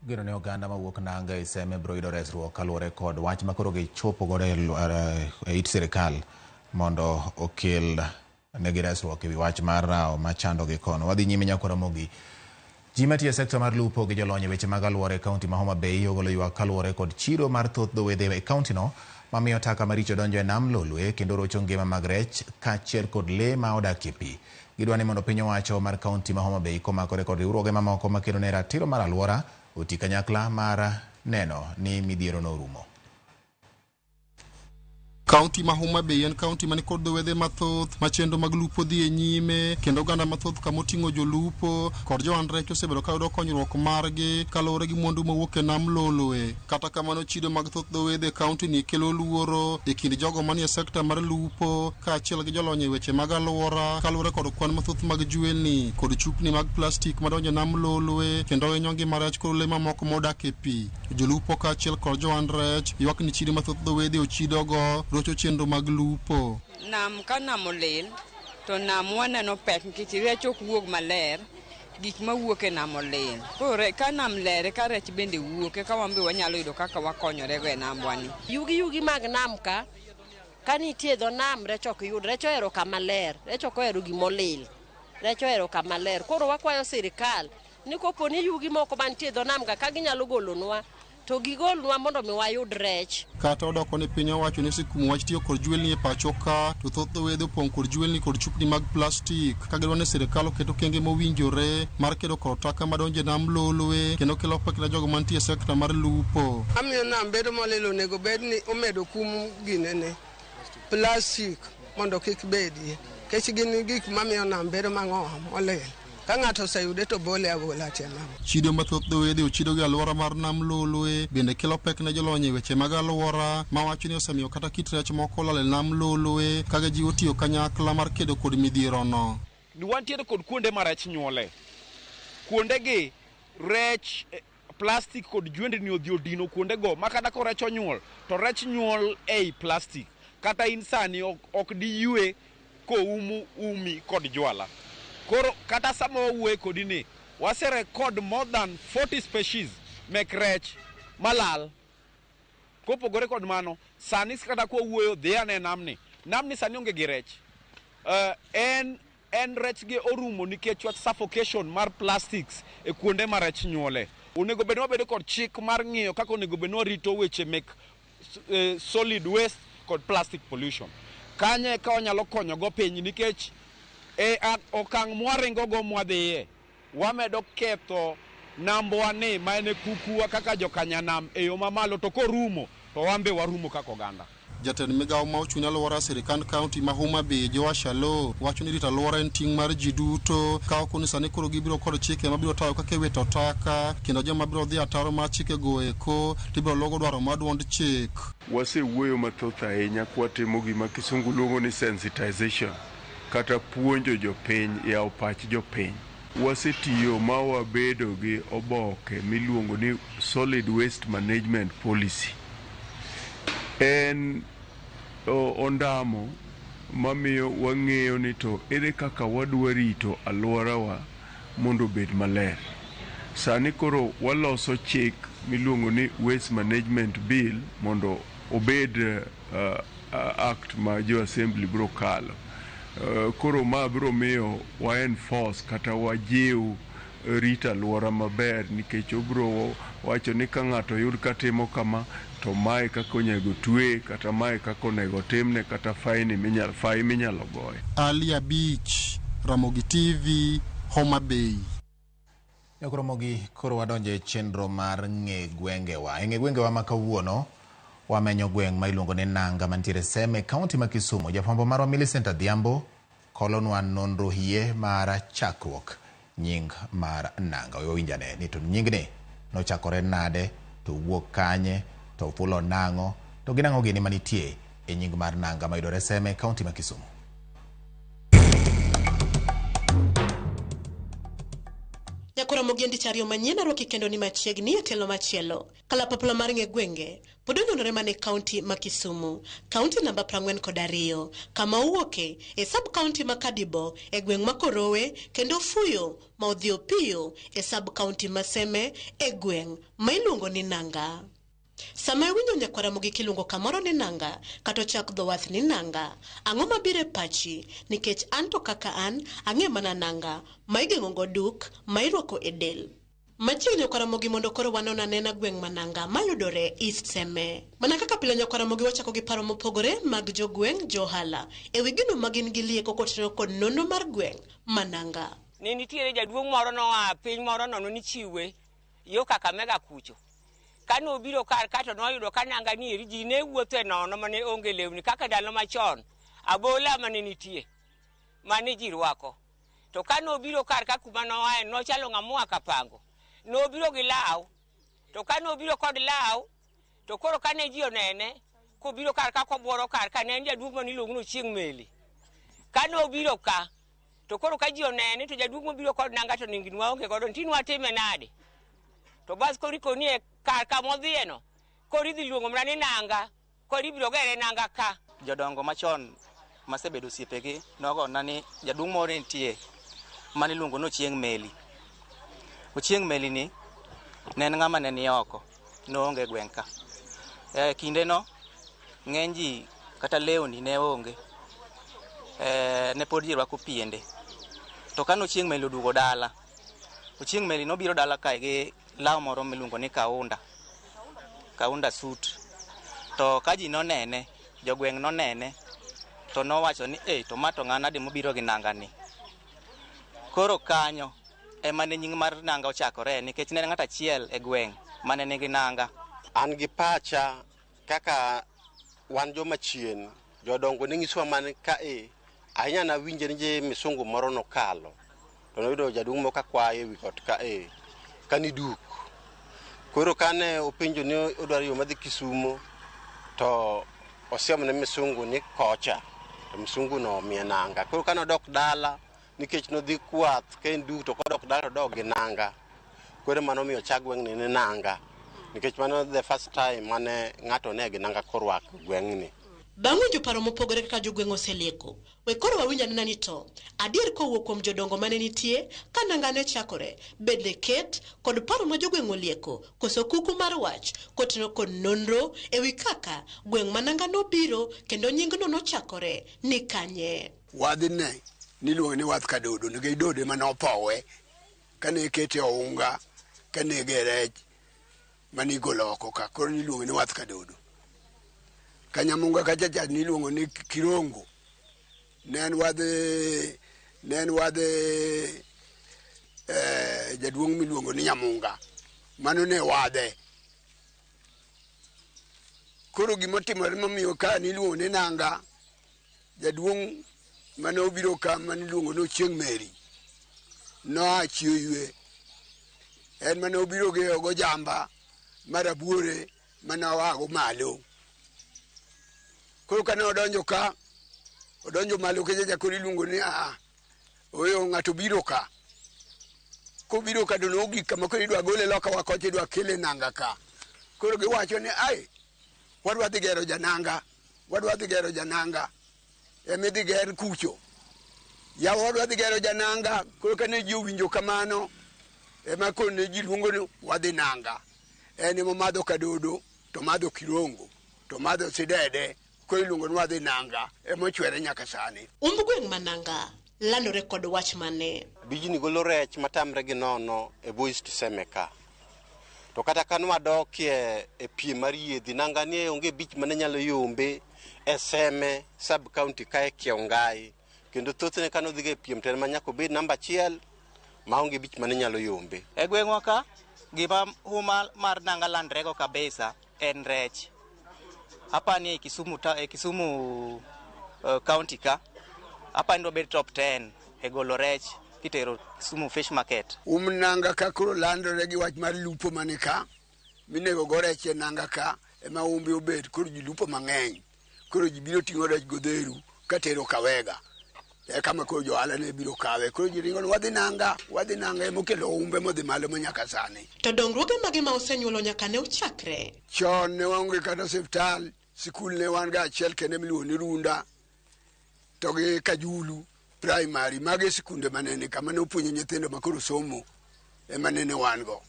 Geno ne oganda mawuok Nanga e Seme biro yudo resruok kaluwore kod wach ma koro gichopo godo e it sirikal mondo okel negi resruok ewi wach mar rawo machandogi kono. Wadhi nyime nyakwa Ramogi. Ji matiyo e sekta mar lupo gi jolony e weche mag alwora e kaunti ma Homa Bay ogolo ywak kaluwore kod chiro mar thoth dho wedhe e kaunti no mamiyo taka maricho donjo e nam Lolwe kendo rocho ngima mag rech kaachiel kod lee ma odakie pi. Gidwa ni mondo piny owacho mar kaunti ma Homa Bay komakore kod riwruoge mamoko makedo ne ratiro mar alwora oti kanyakla mar neno ni midhiero no orumo. Kaunti ma Homa Bay en kaunti mani kod dho wedhe mathoth ma chenro mag lupo dhi e nyime, kendo oganda mathoth kama oting'o jolupo kod johand rech osebedo ka yudo konyruok margi kaluwore gi mwandu mawuok e nam Lolwe. Kata kamano, chido mag thoth dho wedhe e kaunti ni kelo luoro e kind jogo manie sekta mar lupo kaachiel gi jolony e weche mag alwora kaluwore kod kwan mathoth mag jwelni kod chupni mag plastik madonjo e nam Lolwe kendo hinyo ngima rech kod lee mamoko modak e pi. Jolupo kaachiel kod johand rech ywak ni chidi mathoth dho wedhe ochidogo rocho chenro mag lupo. Nam ka nam olil to nam waneno pek nikech rech ok wuog maler, gik mawuok e nam olil. Koro ka nam ler ka rech bende wuok eka wan be wanyalo yudo kaka wakonyorego e nambwa ni. Yugi yugi mag nam ka, ka nitie dho nam rech ok yud, rech ohero kama ler, rech ok ohero gimolil, rech ohero kama ler. Koro wakwayo sirikal ni kopo ni yugi moko mantie dho nam ka ka ginyalo golonwa to gigolnwa mondo mi wayud rech. Kata odoko ni piny owacho ni osekumo wach tiyo kod jwelni e pacho ka, to thoth dho wedhe opong' kod jwelni kod chupni mag plastik ka gidwaro ni sirikal oket okenge mowinjore mar kedo kod taka madonjo e nam Lolwe kendo kelo pek ne jogo mantie e sekta mar lupo. Amiyo nam bedo molil onego bed ni omedo kum ginene plastik mondo kik bedie, nikech gin gik mamiyo nam bedo mang'owa molil. Ka ng'ato oseyude to bole abola tie nam. Chido mathoth dho wedhe ochido gi alwora mar nam Lolwe bende kelo pek ne jolony e weche mag alwora mawacho ni osemiyo kata kit rech moko olal e nam Lolwe ka gijiwo tiyo kanyakla mar kedo kod midhierono. Ni wantiere kod kuonde ma rech nyuole. Kuondegi rech, plastic kod jwendni odhi odino kuondego ma kata ko rech onyuol to rech nyuol ei plastic. Kata in sani ok diyue koumu umi kod jwala. Koro kata sama wawuoye kodi ni wase record more than 40 species mek rech malal. Kopogore kod mano, sani kata kwa wuoyo dhi ane namni. Namni sani onge gi rech. En rech gi orumo nikech wach suffocation mar plastics e kuonde ma rech nyuole. Onego bed ni wabedo kod chik mar ng'iyo kaka onego bed ni warito weche mek solid waste kod plastic pollution. Kanye ka wanyalo konyo go piny nikech e okang' mwaringo go mwadhiye wamedo ketho nambwa ni ma en e kukuwa kaka jokanyanam e yo mamalo, to korumo to wan be warumo kaka oganda. Jatend migawo ma ochung' ne alwora sirikand kaunti ma Homa Bay Joash Aloo wacho ni rito alwora en ting' mar ji duto ka ok ni sani koro gibiro kod chike mabiro tayo kaka iwito taka kendo joma biro dhi ataro mar chikego eko tibiro luwo dwaro mar duond chik. Wasewuoyo mathoth ahinya kwatimo gima kisungu luongo ni sensitization kata puonjo jopiny, yawo pach jopiny. Wasetiyo ma wabedo gi oboke miluongo ni Solid Waste Management Policy. En ondamo mamiyo wang'eyo ni to ere kaka wadwa rito alworawa mondo obed maler. Sani koro waloso chik miluongo ni Waste Management Bill mondo obed act ma jo assembly biro kalo. Koro ma biro miyo wa enforce kata wajiw rito alwora maber nikech obiro wacho ni ka ng'ato oyud katimo kama to mae kaka onego twe kata mae kaka onego timne kata fine minyalo goye. Ali Abich, Ramogi TV, Homa Bay. Ramogi, koro wadonjo e chenro mar ng'e gwengewa. E ng'e gwengewa ma kawuono wamenyo gweng' ma iluongo ni Nanga mantiere Seme, kaunti ma Kisumu. Jafwambo marwa Millicent Adhiambo kolonwa nonro hie mar chakruok nying mar Nanga. We wawinj ane ni to nyingni nochakore nade, to wuok kanye, to fulo nang'o, to gin ang'o gini manitie e nying mar Nanga mayudore Seme, kaunti ma Kisumu. Nyakora Mogendi Chario manyien arwaki kendo ni machiegni e tielo machielo. Kalapapla mar ng'e gwenge pod onyuolore mana e kaunti ma Kisumu, kaunti namba 42, kama owuoke e sub kaunti ma Kadibo e gweng' ma Korowe kendo Fuyo ma odhi Opiyo e sub kaunti ma Seme e gweng' ma iluongo ni Nanga. Sama iwinjo nyakwara Ramogi kiluongo kamoro ni Nanga kata ochak dho wath ni Nanga, ang'o mabiro e pachi? Nikech an to kaka an, ang'e mana nanga ma igeng'o go duk ma irwako e del. Machiegni nyakwara Ramogi mondo koro wanon anena gweng' ma Nanga mayudore East Seme. Mana kaka pile nyakwara Ramogi wachako gi paro mopogore mag jogweng' johala e wi gino ma gin gi lieko kotenore kod nonro mar gweng' ma Nanga. Ne nitiere jaduong' moro noa piny moro nono ni chiwe yo Kakamega kucho. Kane obiro kar ka to noyudo ka nanga ni eri ji ne wuotho e nono mane onge lewni kaka ndalo machon abola mane nitie mane ji rwako. To kane obiro kar ka kuma noaye nochalo ng'ama oa Kapango. Nobiro gi law. To kane obiro kod law to koro kane ji onene kobiro kar ka kobuoro kar ka ne en jaduong' mane iluongo ni Ochieng' Meli. Kane obiro ka to koro ka ji onene to jaduong' mobiro kod nanga to ningni waonge godo nti nwatime nade? To bas koro ikoni e kar kama odhiyeno koro idhi luongo mana ni nanga koro ibiro gere nanga ka. Jodongo machon masebedo osiepegi nogona ni jaduong' moro nitie mane iluongo ni Ochieng' Meli. Ochieng' Meli ni ne en ng'ama ne ni oko, noonge e gweng' ka. E kindeno ng'eny ji kata lewni ne onge, ne pod ji rwako piende. To kane Ochieng' Meli oduogo dala, Ochieng' Meli nobiro dala kae gi law moro miluongo ni kaunda, kaunda suit. To ka ji nonene, jogweng' nonene, to nowacho ni to ma to ng'ano adi mobiro gi nanga ni. Koro kanyo ema ne nying mar nanga ochakore nikech ne en ng'at achiel e gweng' mane nigi nanga. An gi pacha kaka wan joma chien, jodongo ne nyisowa man kae, ahinya nawinje ni je misungu moro nokalo. To noyudo jaduong' moro ka kwayo ewi got kae, kani duk. Koro kane openjo ni odwaro yo madhi Kisumo, to osiemo ne misungu ni kocha. To misungu no omiye nanga. Koro kane odok dala, nikech nodhi kwath ka en duk to kodok dala to odok gi nanga. Koro mano omiyo ochak gweng'ni ni Nanga. Nikech mano the first time mane ng'ato ne gi nanga korwako gweng'ni. Bang' winjo paro mopogore kaka jogweng' oselieko, we koro wawinj anena ni to adier kowuok kuom jodongo mane nitie ka nanga ne chakore, bende ket kod paro ma jogweng' olieko koso kuku mar wach kotenore kod nonro ewi kaka gweng' ma nanga nobiro kendo nyingno nochakore ni kanye. Wadhne niluongo ni wadh kadodo nikech dodo ema nopowe kane ikete ounga kane rech mane igolo oko ka, koro niluongo ni wadh kadodo. Kanyamunga kacha cha niluongo ni Kirongo. Ne en wadh jaduong' miluongo ni Nyamunga. Mano ne wadhe. Koro gimotimore momiyo ka niluongo ni Nanga, jaduong' mane obiro ka mane iluongo ni Ochieng' Meri noa Chioywe. En mane obiro gi gojamba marabuore mane oago malo. Koro kane odonjo ka, odonjo malo kacha koro iluongo ni oyo ng'ato biro ka. Kobiro ka to nogik kama koro idwa gole loka wa kocha idwa kele Nanga ka. Koro giwacho ni ai, wadwa dhi gero jananga, wadwa dhi gero jananga. Ema idhi ger kucho. Yawa wadwa dhi gero jananga, koro kane ji owinjo kamano, ema koro ne ji luongo ni wadhi Nanga. En ema omadho kadodo, to madho kirongo, to madho sidede, koro iluongo ni wadhi Nanga, ema ochwere nyaka sani. Umb gweng' ma Nanga landore kod wach mane? Bijni golo rech matamre gi nono e bwo East Seme ka. To kata ka nwadokie e piem mar yiedhi, nanga ni onge beach mane nyalo yombe e Seme sub county ka e Kiongai. Kendo thothne kane odhiga e piem to en ma nyaka obed namba 1 maonge beach mane nyalo yombe. E gweng'wa ka, gima huma mar nanga landrego kabisa en rech. Apani e Kisumu, e Kisumu county ka, apani wabed top 10 e golo rech kitero Kisumu Fish Market. Nanga ka koro landore gi wach mar lupo mane ka, minego go rech e nanga ka, ema umbe obet, koro ji lupo mang'eny. Koro ji biro ting'o rech godheru katero Kawega. Eka ma koro johala ne biro kawe. Koro ji ringo ni wadhi nanga, wadhi nanga emokelo umbe modhi malo manyaka sani. To dongruoge mage ma osenyuolo nyaka ne ochakre? Chon ne waonge kata osiptal, sikul ne wan ga achiel kende miluongo ni Runda to gi Kajulu primary. Mago e sikunde manene kama ne opuonjo nyithindo ma koro somo ema nene wan go.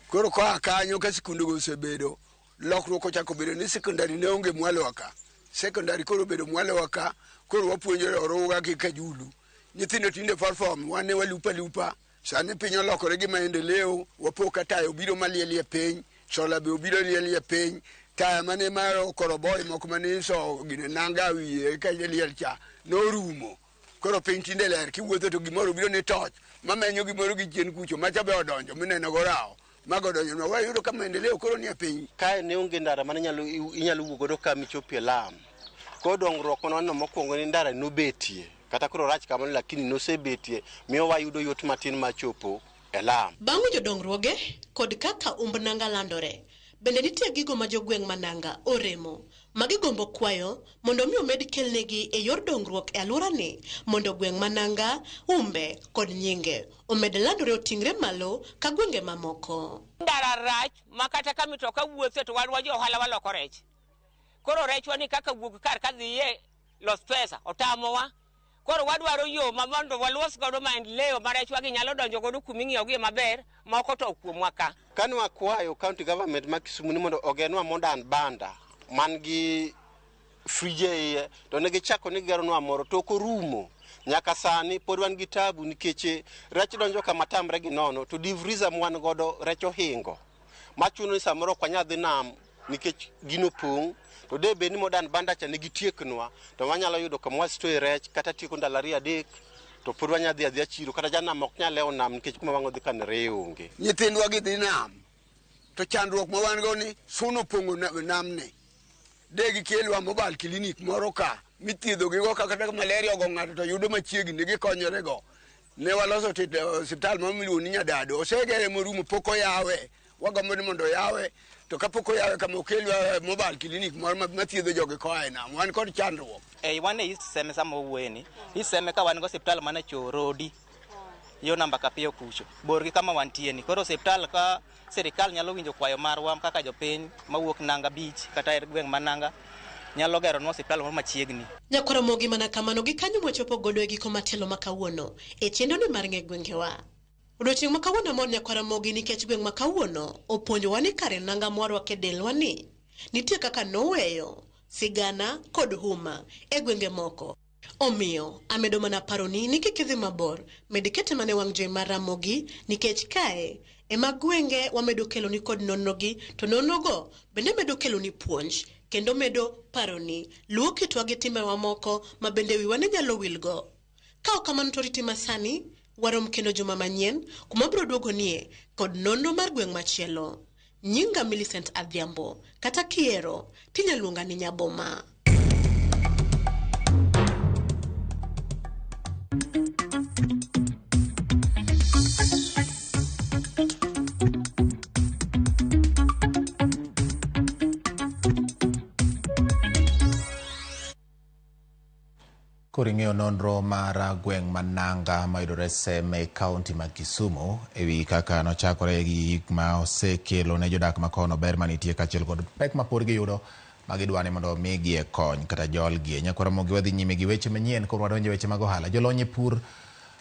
Koro koa kanyo ka sikundego osebedo, lokruok ochako bedo ni sekondari ne onge mwalowa ka. Sekondari koro obedo mwalowa ka, koro wapuonjore Oruga gi Kajulu. Nyithindo tinde perform, wan ne walupo alupa. Sani piny olokore gi maendeleo, wapo ka taya obiro malielie piny, sola be obiro lielie piny. Taya mane mar okoroboy moko mane iso gine nanga wiye ka liel cha norumo. Koro piny tinde ler, kiwuotho to gimoro obiro ni toch, mamenyo gimoro gi chien kucho, macha be odonjo mineno go rawo. Mago odonjo nwa, wayudo ka maendeleo koro nie piny. Kae ne onge ndara mane inyalo wuok godo ka michopie lam. Koro dongruok mane waneno mokwongo ni ndara nobetie. Kata koro rach kamano lakini nosebetie, miyo wayudo yot matin mar chopo e lam. Bang' winjo dongruoge kod kaka umb nanga landore, bende nitie gigo ma jogweng' ma nanga oremo ma gigombo kwayo mondo mi omed kelnegi e yor dongruok e alworani mondo gweng' ma nanga, umbe kod nyinge omed landore oting're malo ka gwenge mamoko. Ndara rach ma kata ka mitoka wuothe to wan wa jo ohala waloko rech. Koro rechwa ni kaka wuok kar ka dhiye los pesa otamowa. Koro wadwaro yo ma mondo walos godo maendeleo ma rechwa gi nyalo donjo godo kuma ing'iyogie maber, moko to kuomwa ka. Kane wakwayo county government ma Kisumu ni mondo ogenwa modern banda man gi frije iye, to ne gichako ni gigeronwa moro to ok orumo. Nyaka sani pod wan gi tabu nikech rech donjo kama tamre gi nono, to deep freezer mwan godo rech ohingo. Machuno ni samoro ok wanyal dhi nam nikech gino pong', to de bed ni modern banda cha ne gitieknwa, to wanyalo yudo kama wastoe rech kata tieko ndalo ariyo adek, to pod wanyalo dhi adhiya chiro, kata janam ok nyal lewo nam nikech kuma wang' odhi kane reye onge. Nyithindwa gi dhi nam, to chandruok ma wan go ni suna opong'o namni. De gikelwa mobile clinic moro ka mithiedho gigo ka kata malaria ogo ng'ato to yudo machiegni gikonyore go. Ne waloso osiptal moro miluongo ni Nyadado, osegere morumo pok oyawe. Wagombo ni mondo oyawe, to kapok oyawe kama okelwa mobile clinic moro mathiedho jogi koa e nam. Wan kod chandruok. Ei wan e East Seme sama wawuoyeni. East Seme ka wan gi osiptal mana Chorodi, yo namba Kapiyo kucho, bor gi kama wantie ni. Koro osiptal ka sirikal nyalo winjo kwayo marwa kaka jopiny mawuok Nanga Beach kata e gweng' ma Nanga nyalo geronwa osiptal moro machiegni. Nyakwaramogi mana kamano gi kanyo mwachopo godo e giko matelo ma kawuono e chenro ni mar ng'e gwengewa. Odiochieng' ma kawuono amor nyakwaramogi nikech gweng' ma kawuono opuonjowa ni kare nanga mwarwako e delwa ni nitie kaka noweyo sigana kod huma e gwenge moko. Omiyo amedo mana paroni ni kik idhi mabor, med kete mana e wang' jowi mar Ramogi nikech kae ema gwenge wamedo keloni kod nonrogi to nonrogo bende medo keloni puonj kendo medo paroni luwo kitwa gi timbewa moko ma bende wiwa ne nyalo wilgo. Ka ok kamano to riti masani warom kendo juma manyien kuma biro duogonie kod nonro mar gweng' machielo. Nyinga Millicent Adhiambo, kata kiero tinyalo luonga ni Nyaboma. Koro ing'eyo nonro mar gweng' ma Nanga mayudore Seme e kaunti ma Kisumu ewi kaka nochakore gi gik ma osekelo ne jodak ma kono ber manitie kaachiel kod pek ma pod giyudo ma gidwa ni mondo omigie kony kata jolgie. Nyakwar Ramogi wadhi nyime gi weche manyien koro wadonjo e weche mag ohala. Jolony e pur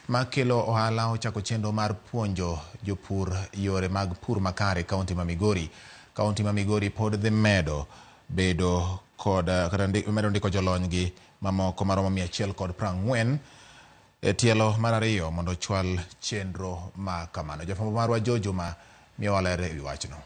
makelo ohala ochako chenro mar puonjo jopur yore mag pur makare e kaunti ma Migori. Kaunti ma Migori pod dhi medo bedo kod kata medo ndiko jolony gi mamoko maromo 140 e tielo mar ariyo mondo ochwal chenro ma kamano. Jafwambo marwa Joe Juma miyowa ler ewi wachno.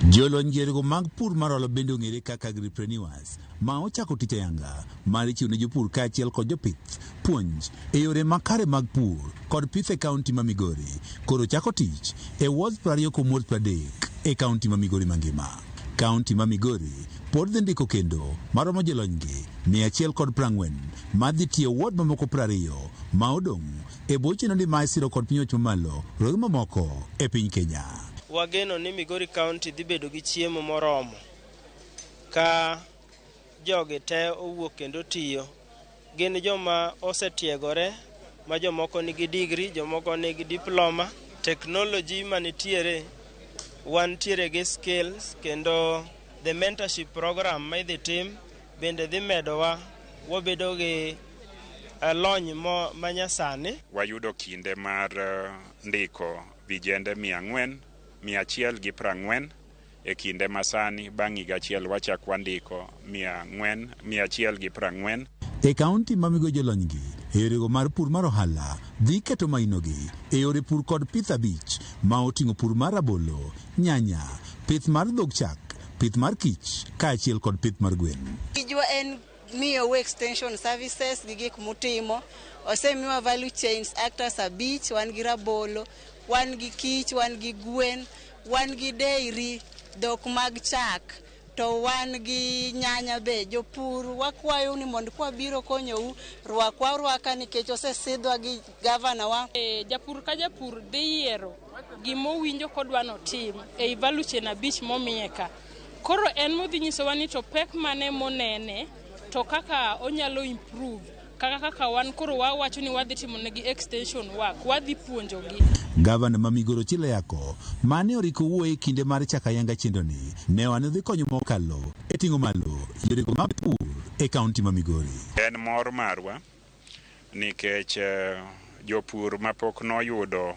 Jolony giergo mag pur mar ohala bende ong'ere kaka agripreneurs ma ochako tich ayanga mar chiwo ne jopur kaachiel kod jopith puonj e yore makare mag pur kod pith e kaunti ma Migori. Koro chako tich e wards 20 kuom wards 30 e kaunti ma Migori mangima. Kaunti ma Migori pod dhi ndiko kendo maromo jolony gi 140 madhi tiyo ward mamoko 20 ma odong' e bwo chenro ma isiro kod piny owacho mamalo roge mamoko e piny Kenya. Wageno ni Migori County dhi bedo gi chiemo moromo ka jogi te owuok kendo tiyo gin joma osetiegore ma jomoko nigi degree, jomoko nigi diploma. Technology manitiere, wantiere gi skills, kendo the mentorship program ma idhi tim bende dhi medowa wabedo gi lony mo manyasani. Wayudo kinde mar ndiko vijende 440, 140 e kinde masani. Bang' higa achiel wachak wandiko 400, 140. E kaunti ma Migori, jolonygi e yorego mar pur mar ohala dhi keto mainogi e yore pur kod pith 5 ma oting'o pur mar rabolo, nyanya, pith mar dhog chak, pith mar kich kaachiel kod pith mar gwen. Tijwa en miyou extension services gi gik mutimo. Osemiwa value chains actors 5, wan gi rabolo, wan gi kich, wan gi gwen, wan gi dairy, dhok mag chak, to wan gi nyanya be. Jopur wakwayo ni mondo kwabiro konyou, rwakwa arwaka nikech osesidhwa gi gavana wa. E, japur ka japur dhi yiero gimowinjo kodwa notim ei value chain 5 momiye ka. Koro en modhi nyisowa ni to pek mane monene to kaka onyalo improve kaka wan koro wawacho ni wadhi timo negi extension work, wadhi puonjogi. Gavana ma Migori Ochilo Ayacko mane oriko wuoyo e kinde mar chako ayanga chenroni ne wane dhi konyo mokalo e ting'o malo yorego mag pur e kaunti ma Migori. En mor marwa nikech jopur mapok noyudo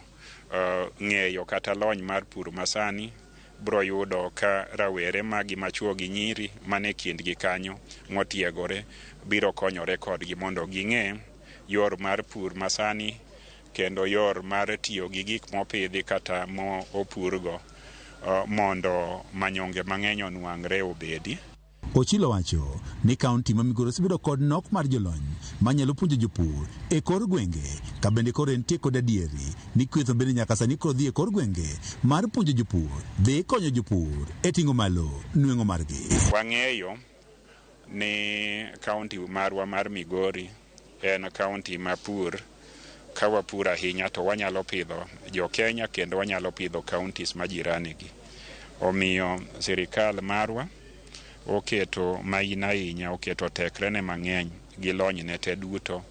ng'eyo kata lony mar pur masani bro yudo ka rawere magi machuo gi nyiri mane kindgi kanyo motiegore biro konyore kodgi mondo ging'e yor mar pur masani kendo yor mar tiyo gi gik mopidhi kata mo opurgo mondo manyonge mang'eny onwang're obedi. Ochilo wacho ni kaunti ma Migori osebedo kod nok mar jolony manyalo puonjo jopur e kor gwenge, ka bende koro entie kod adieri ni kwetho bende nyaka sani koro dhi e kor gwenge mar puonjo jopur dhi konyo jopur e ting'o malo nweng'o margi. Wang'eyo ni kaunti marwa mar Migori en kaunti ma pur ka wapur ahinya to wanyalo pidho jo Kenya kendo wanyalo pidho counties ma jirani gi. Omiyo sirikal marwa oketo maina ahinya, oketo tekrene mang'eny gi lonyne te duto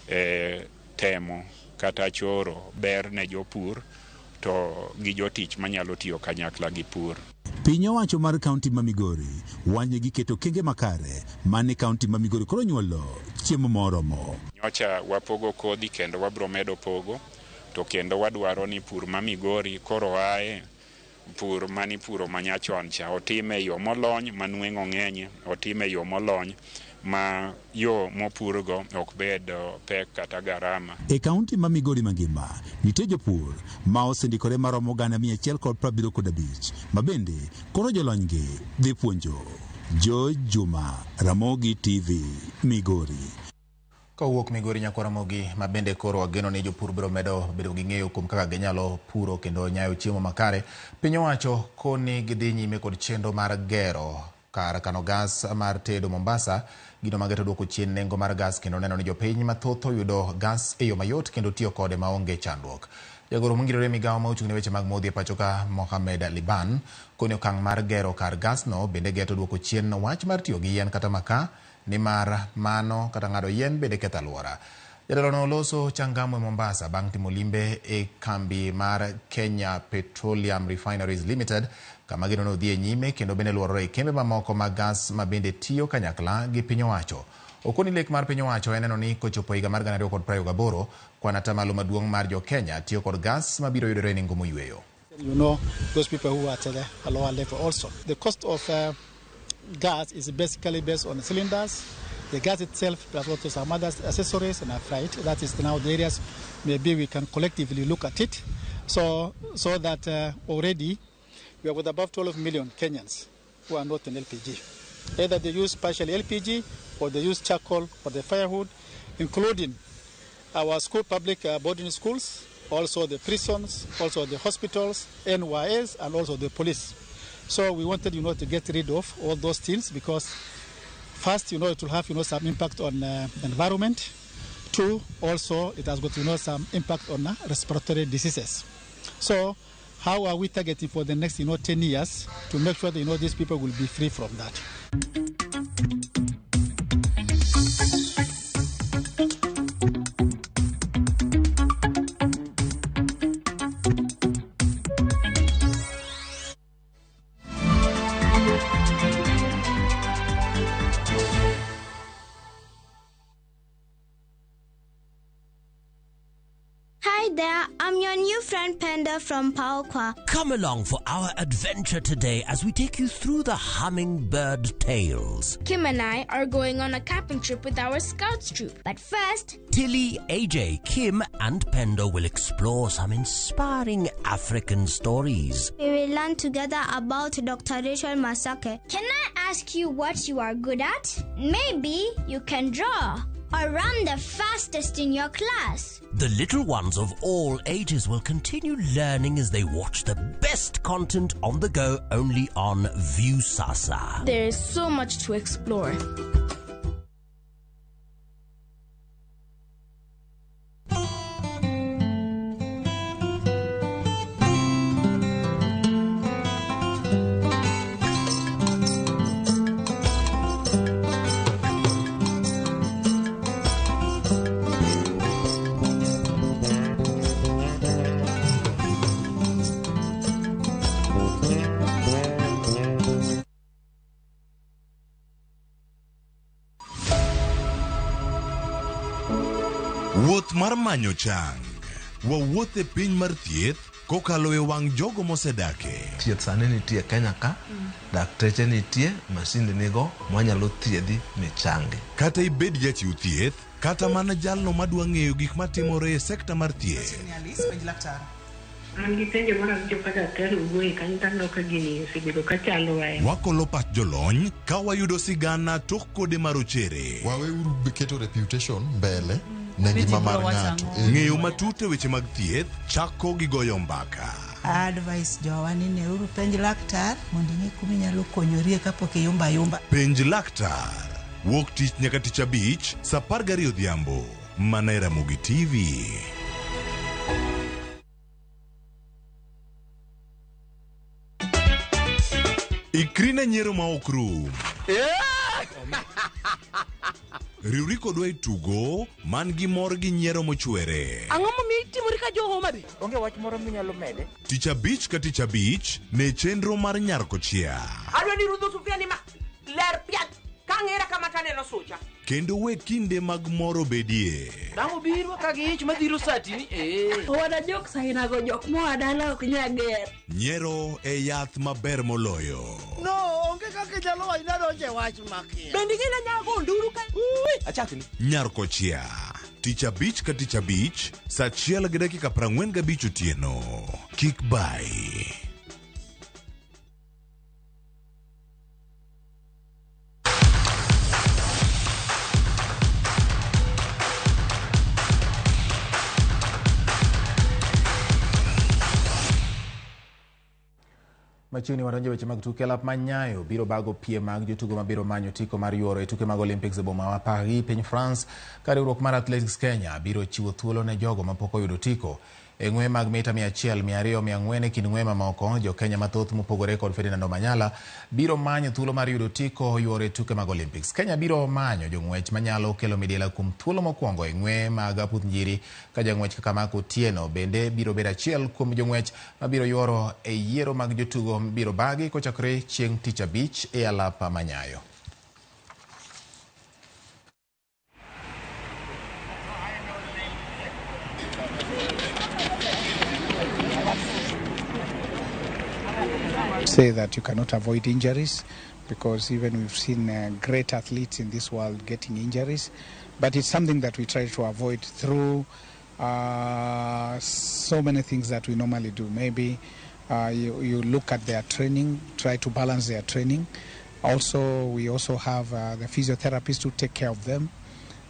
e temo kata choro ber ne jopur to gi jotich manyalo tiyo kanyakla gi pur. Piny owacho mar kaunti ma Migori wanye giketo okenge makare mane kaunti ma Migori koro nyuolo chiemo moromo. Nyocha wapogo kodhi kendo wabro medo pogo, to kendo wadwaro ni pur ma Migori koro ae pur manipuro manyachon cha otime e yo molony ma nweng'o ng'enye, otime e yo molony ma yo mopurgo ok bed pek kata garama. E kaunti ma Migori mangima nitie jopur ma osendikore maromo 175,000 ma bende koro jolonygi dhi puonjo. George Juma, Ramogi TV, Migori. Kowuok Migori nyaka Ramogi, ma bende koro wageno ni jopur biro medo bedo gi ng'eyo kuom kaka ginyalo puro kendo nyayo chiemo makare. Piny owacho koni gidhi nyime kod chenro mar gero kar kano gas mar tedo Mombasa, gino mageto duoko chien nengo mar gas kendo neno ni jopiny mathoth oyudo gas e yo mayot kendo tiyo kode maonge chandruok. Jagoro mongirore migawo ma ochung' ne weche mag modhi e pacho ka, Mohamed Liban, koni okang' mar gero kar gas no bende geto duoko chien wach mar tiyo gi yien kata makaa, nimar mano kata ng'ado yien bende ketho alwora. Jatelo no oloso Changamwe, Mombasa, bang' timo limbe e kambi mar Kenya Petroleum Refineries Limited, kama gino nodhi e nyime kendo bende luorore e kembe mamoko mag gas ma bende tiyo kanyakla gi piny owacho. Okoni lek mar piny owacho en neno ni kochopo higa mar 2028, kwan atamalo maduong' mar jo Kenya tiyo kod gas mabiro yudore e nengo moyweyo. Those people who are at a lower level also. The cost of gas is basically based on cylinders, the gas itself, plus also some other accessories and freight. That is now the areas maybe we can collectively look at it. So that already we are with above 12 million Kenyans who are not in LPG. Either they use partially LPG or they use charcoal or the firewood, including our school, public boarding schools, also the prisons, also the hospitals, NYS, and also the police. So we wanted to get rid of all those things because first, it will have some impact on environment. Two, also it has got some impact on respiratory diseases. So how are we targeting for the next 10 years to make sure that these people will be free from that? there, I'm your new friend Penda from Paokwa. Come along for our adventure today as we take you through the hummingbird tales. Kim and I are going on a camping trip with our scouts troop. But first, Tilly, AJ, Kim, and Pendo will explore some inspiring African stories. We will learn together about Dr. Rachel Masake. Can I ask you what you are good at? Maybe you can draw or run the fastest in your class. The little ones of all ages will continue learning as they watch the best content on the go only on Viusasa. There is so much to explore. Wuoth mar manyo chang. Wawuoth e piny mar thieth kokalo e wang' jogo mosedake. Thieth sani nitie Kenya ka, dakteche nitie, masinde nigo mwanyalo thiedhi michangi. Kata ibed jachiw thieth, kata mana jalno madwa ng'eyo gik matimore e sekta mar thieth. An gi penjo moro awinjo ka daktari owuoye kanyo taneno ka gini osebedo ka chandowa e Wakolo pach jolony ka wayudo sigana tok kode marochere. Waweuru keto reputation mbele ne ngima mar ng'ato. Ng'eyo matut e weche mag thieth chako gi goyo mbaka. Advice jowa ni neuru penj laktar mondo ing'e kuma inyalo konyorie kapok iyumba ayumba. Penj laktar. Wuok tich nyaka tich abich saa 12 odhiambo. Mana e Ramogi TV. Ikri ne nyiero ma ok rum. Riwri kodwa e tugo man gi mor gi nyiero mochwere. Ang'o momiyo itimori ka jo Homa Bay? Onge wach moro minyalo mede? Tich abich ka tich abich ne chenro mar Nyar Kochia. Adwa ni rudho sufria ni ma ler piat kang'era kama taneno sucha. Kendo we kinde mag mor obedie. Dang' obiro ka gi ich madhiro satini ee. Owada jok sainago jok moa dala ok nya ger. Nyiero e yath maber moloyo. No, onge kaka inyalo wacho ni adonjo e wach makia. Bende ing'e nyago nduru ka. Achakni. Nyar Kochia. Tich abich ka tich abich, saa 1:45 otieno. Kik bai. Machiegni wadonjo weche mag tuke. Alap ma Nyayo biro bago piem mag jotugo mabiro manyo otiko mar yuoro e tuke mag Olympics e boma ma Paris, piny France, ka riwruok mar Athletics Kenya biro chiwo thuolo ne jogo mapok oyudo otiko. E ng'we mag mita 100, 200, 400 e kind ng'we mamoko, jo Kenya mathoth mopogore kod Ferdinand Omanyala biro manyo thuolo mar yudo otiko yuoro e tuke mag Olympics. Kenya biro manyo jong'wech manyalo kelo midila kuom thuolo mokwongo e ng'we mag aputh njiri, ka jang'wech kaka Mark Otieno bende biro bedo achiel kuom jong'wech mabiro yuoro e yiero mag jotugo mibiro bagi kochakore chieng' tich abich e alap ma Nyayo. Say that you cannot avoid injuries, because even we've seen great athletes in this world getting injuries, but it's something that we try to avoid through so many things that we normally do. Maybe you look at their training, try to balance their training. Also, we also have the physiotherapists who take care of them,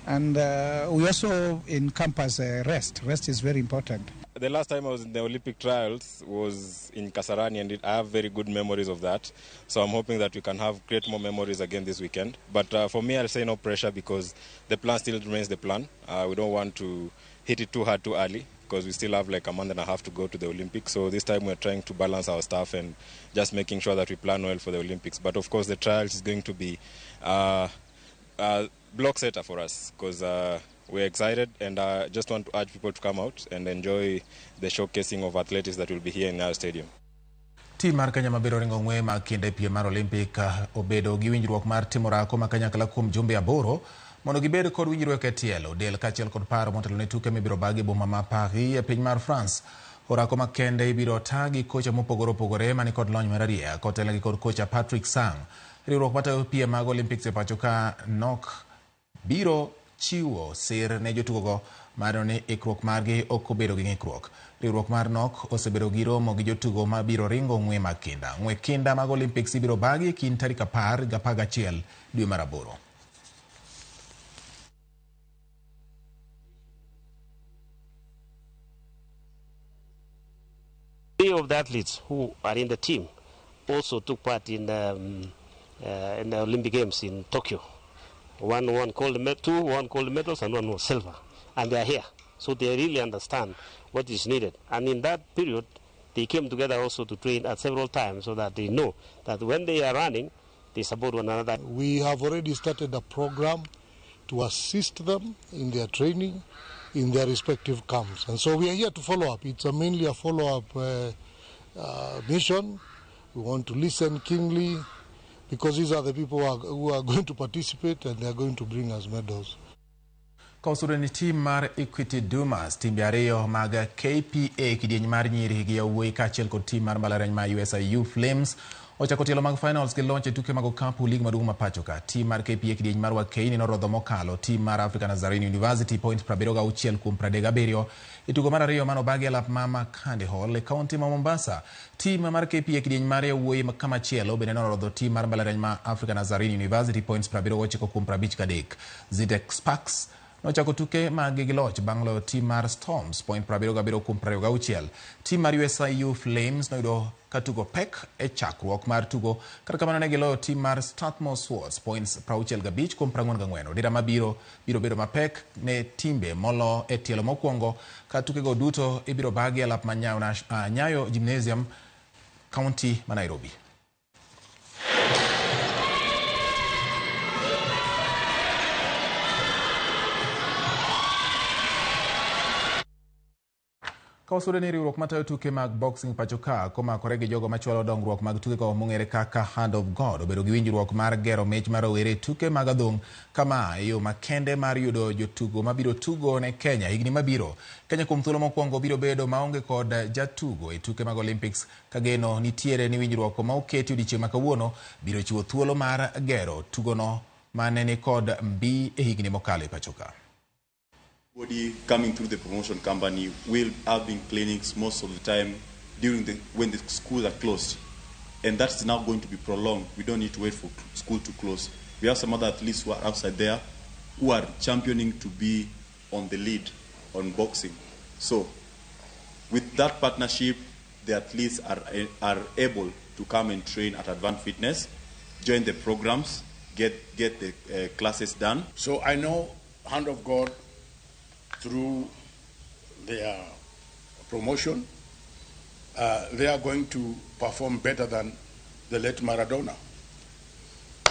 and we also encompass rest. Rest is very important. The last time I was in the Olympic trials was in Kasarani, and I have very good memories of that. So I'm hoping that we can have great more memories again this weekend. But for me, I'll say no pressure, because the plan still remains the plan. We don't want to hit it too hard too early, because we still have like a month and a half to go to the Olympics. So this time we're trying to balance our stuff and just making sure that we plan well for the Olympics. But of course, the trials is going to be block setter for us, because we're excited, and I just want to urge people to come out and enjoy the showcasing of athletics that will be here in our stadium. Tim mar Kenya mabiro ringo ng'we mag kinde piem mar Olympic obedo gi winjruok mar timo orako ma kanyakla kuom jumbe 8 Mondo gibed kod winjruok e tielo, del kaachiel kod paro motelo ne tuke mibiro bagi e boma ma Paris e piny mar France. Orako makende ibiro ta gi kocha mopogore opogore mani kod lony mararieya kotelnegi kod kocha Patrick Sang. Riwruok matayo piem mag Olympics e pacho ka NOC biro chiwo sir ne jotugogo mar neno ni ikruok margi ok obedo gi ng'ikruok. Riwruok mar NOC osebedo gi romo gi jotugo mabiro ringo ng'we mag kinda. Ng'we kinda mag Olympics ibiro bagi e kind tarik 10 gi 11 dwe mar aboro. Three of the athletes who are in the team also took part in the Olympic Games in Tokyo. One won gold, two won gold medals and one was silver. And they are here. So they really understand what is needed. And in that period, they came together also to train at several times so that they know that when they are running, they support one another. We have already started a program to assist them in their training in their respective camps. And so we are here to follow up. It's mainly a follow-up mission. We want to listen keenly because these are the people who are going to participate and they are going to bring us medals. Ka ni tim mar Equity Dumas, timbe ariyo mag KPA kidieny mar nyiri gi yawuoyi kaachiel kod tim mar mbalariany ma USIU Flames ochako tielo mag finals gi loch e tuke mag okapu lig maduong' ma pacho ka. Tim mar KPA kidieny mar Wakeini norodho mokalo tim mar Africa Nazarene University point 76 kuom 37 e tugo mar ariyo manobagi e lap ma Makande Hall e kaunti ma Mombasa. Tim mar KPA kidieny mar yawuoyi kamachielo bende norodho tim mar mbalariany ma Africa Nazarene University points 79 kuom 53. Zintex Sparks nochako tuke mag gi loch bang' loyo tim mar Storms point 77 kuom 26. Tim mar USIU Flames noyudo ka tugo pek e chakruok mar tugo, kata kamano ne giloyo tim mar Strathmore Swords points 65 kuom 44. Odira mabiro biro bedo mapek ne timbe molo e tielo mokwongo ka tukego duto ibiro bagi e lap ma Nyayo Gymnasium, kaunti ma Nairobi. Ka wasudo ni riwruok matayo tuke mag boxing pacho ka komakore gi jogo machwalo dongruok mag tukego mong'ere kaka Hand of God obedo gi winjruok mar gero mich mar rowere e tuke mag adhong' kama e yo makende mar yudo jotugo mabiro tugo ne Kenya higni mabiro. Kenya kuom thuolo mokwongo biro bedo maonge kod jatugo e tuke mag Olympics ka geno nitiere ni winjruok ma oketi odiechieng' ma kawuono biro chiwo thuolo mar gero tugono mane ni kod mbi e higni mokalo e pacho ka. Body coming through the promotion company will having clinics most of the time during when the schools are closed, and that's now going to be prolonged. We don't need to wait for school to close. We have some other athletes who are outside there who are championing to be on the lead on boxing. So with that partnership, the athletes are able to come and train at Advanced Fitness, join the programs, get the classes done. So I know Hand of God, through their promotion, they are going to perform better than the late Maradona.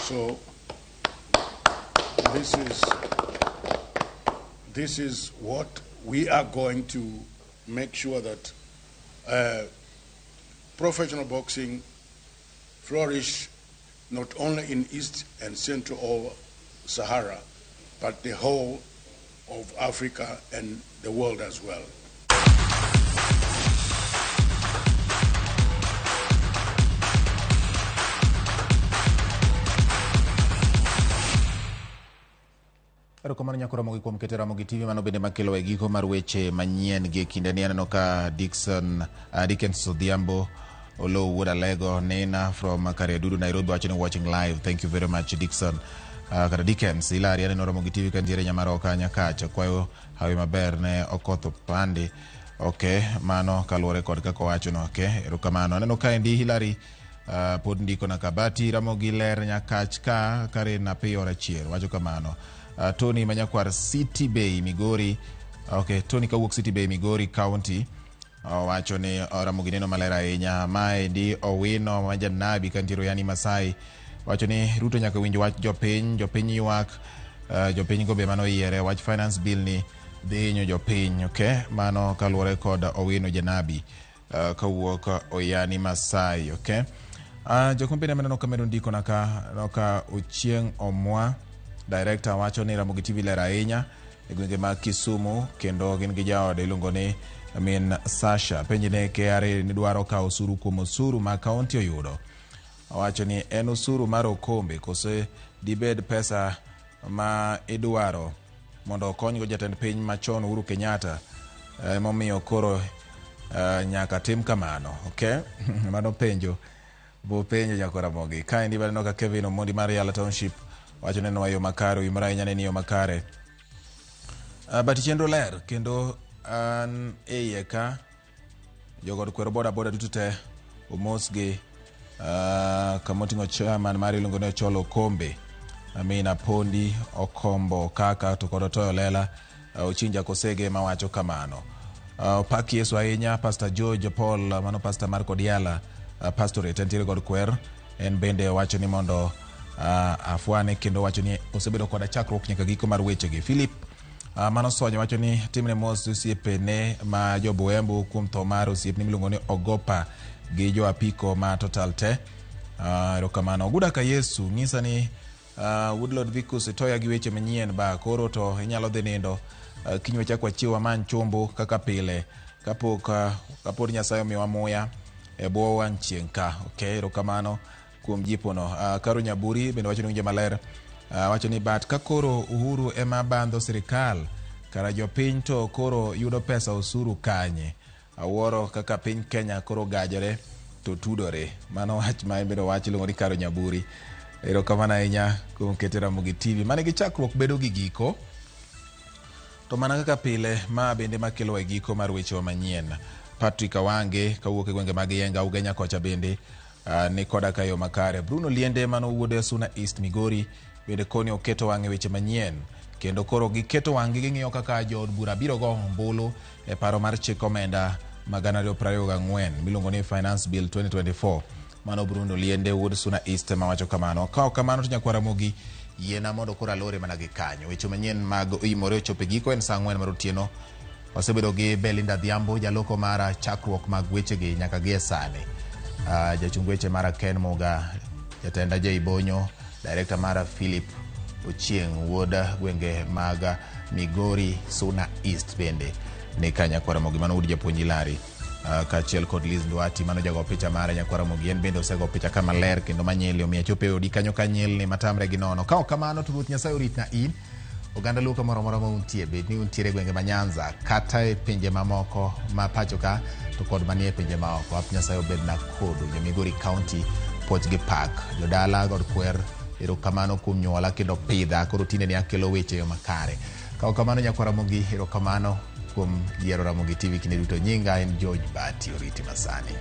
So this is what we are going to make sure that professional boxing flourish not only in East and Central Sahara, but the whole of Africa and the world as well. Erokamano nyako Ramogi kuom keto Ramogi TV mano bende makelo e giko mar weche manyien gi e kinde ni aneno ka Dickens Odhiambo Oloo wuod Alego Nina from Kariadudu Nairobi wacho ni watching live. Thank you very much Dickson. Kata Dickens Hilary aneno Ramogi TV ka nitiere Nyamaroka Nyakacha kwayo hawi maber ne Okoth Opande. Okay, mano kaluwore kod kaka owachono. Okay, erokamano. Aneno kaendi Hilary pod ndiko na kabati Ramogi ler Nyakach ka kare na piyo rachier wacho kamano. Tony Manyakwar City Bay Migori. Okay, Tony kawuok City Bay Migori County owacho ni Ramogi neno maler ahinya. Maendi Owino ma janabi kantiere yani Masai wacho ni Ruto nyaka winj wach jopiny, jopiny ywak, jopiny go be mano yiere wach finance bill ni dhi hinyo jopiny. Okay, mano kaluwore kod Owino janabi kawuok Oyani Masai. Okay, jokompeni maneno ka medo ndiko naka noka Ochieng' Omwa. Director wacho ni Ramogi TV ler ahinya e gwenge mag Kisumu kendo gin gi jaode iluongo ni min Sasha. Penj ne KRA ni dwaro kawo osuru kuom osuru ma kaunti oyudo. Owacho ni en osuru mar okombe kose dibed pesa ma idwaro mondo okonygo jatend piny machon Uhuru Kenyatta emomiyo koro nyaka tim kamano. Okay? Mano penjo bopenjo nyako Ramogi. Kaendi baneno ka Kevin Omondi mar Yala Township wacho ni nwa yo makare, oyimore ahinya ni yo makare. But chenro ler kendo an e iye ka jogod kwero boda boda duto te omosgi kamoting'o chairman mar iluongo ni Ocholo Okombe, Amina Pondi Okombo kaka to kod Otoyo Lela Ochinja Kosege mawacho kamano. Opak Yesu ahinya Pastor George Paul mano pastor mar Kodiala pastorate entiere kod kwer en bende owacho ni mondo afwane kendo owacho ni osebedo koda chakruok nyaka giko mar wechegi. Philip mano Sonya wacho ni timne mos osiepene ma jobuembu kuom tho mar osiepne miluongo ni Ogopa gi jo apiko ma Total te. Erokamano. Oguda ka Yesu ng'isa ni Woodlord Vicus itoya gi weche manyien ba koro to inyalo dhi nindo kiny wachak wachiew wamany chumbu kaka pile kapok kapod Nyasaye omiyowa muya e bwo wang' chieng' ka. Okay, erokamano kuom jipono. Karo Nyaburi bende wacho ni winjo maler wacho ni but ka koro Uhuru ema bandho sirikal kara jopiny to koro yudo pesa osuru kanye? Awuoro kaka piny Kenya koro gajore to tudore. Mano wach ma en bende wach iluongo ni Karo Nyaburi. Erokamano ahinya kuom keto Ramogi TV. Mane gi chakruok bedo gi giko. To mana kaka pile, ma bende makelowa e giko mar wechewa manyien. Patrick Awange kawuok e gwenge mag Yenga Ugenya kocha bende ni koda ka yo makare. Bruno Liende mano wuod Suna East Migori bende koni oketo wang'e weche manyien kendo koro giketo wang'gi ging'iyo kaka jood bura biro go ombulu e paro mar chik omenda ma 2024 miluongo ni Finance Bill 2024. Mano Bruno Liende wuod Suna East mawacho kamano. Ka ok kamano to nyakwara Ramogi yiena mondo koro alore mana gi kanyo. Weche manyien mag oimore ochopo e giko en saa 4 mar otieno. Wasebedo gi Belinda Adhiambo jaloko mara chakruok mag wechegi nyaka gi e sani. Jachung weche mara Ken Muga, jatenda Jay Bonyo, director mara Philip Ochieng' wuod gwenge mag Migori Suna East bende ni ka nyakwar Ramogi mano wuod japuonj Hilary. Kaachiel kod Liz Ndwati mano jago picha mare nyakwar Ramogi en bende osego picha ka maler kendo manyili omiyo achopo e odi kanyo ka nyilni matamre gi nono. Ka ok kamano to Ruoth Nyasaye oritna in oganda luo kamoro amora ma untie bed ni untiere e gwenge ma Nyanza kata e pinje mamoko ma pacho ka to kod manie pinje maoko. Ap Nyasaye obedna kodu. Jo Migori County puoch gi pak. Jodala god kwer erokamano kuom nyuola kendo pidha koro tinde ni akelo weche e yo makare. Ka ok kamano nyakwar Ramogi erokamano kuom yiero Ramogi TV kinde duto. Nyinga en George Bati oriti masani.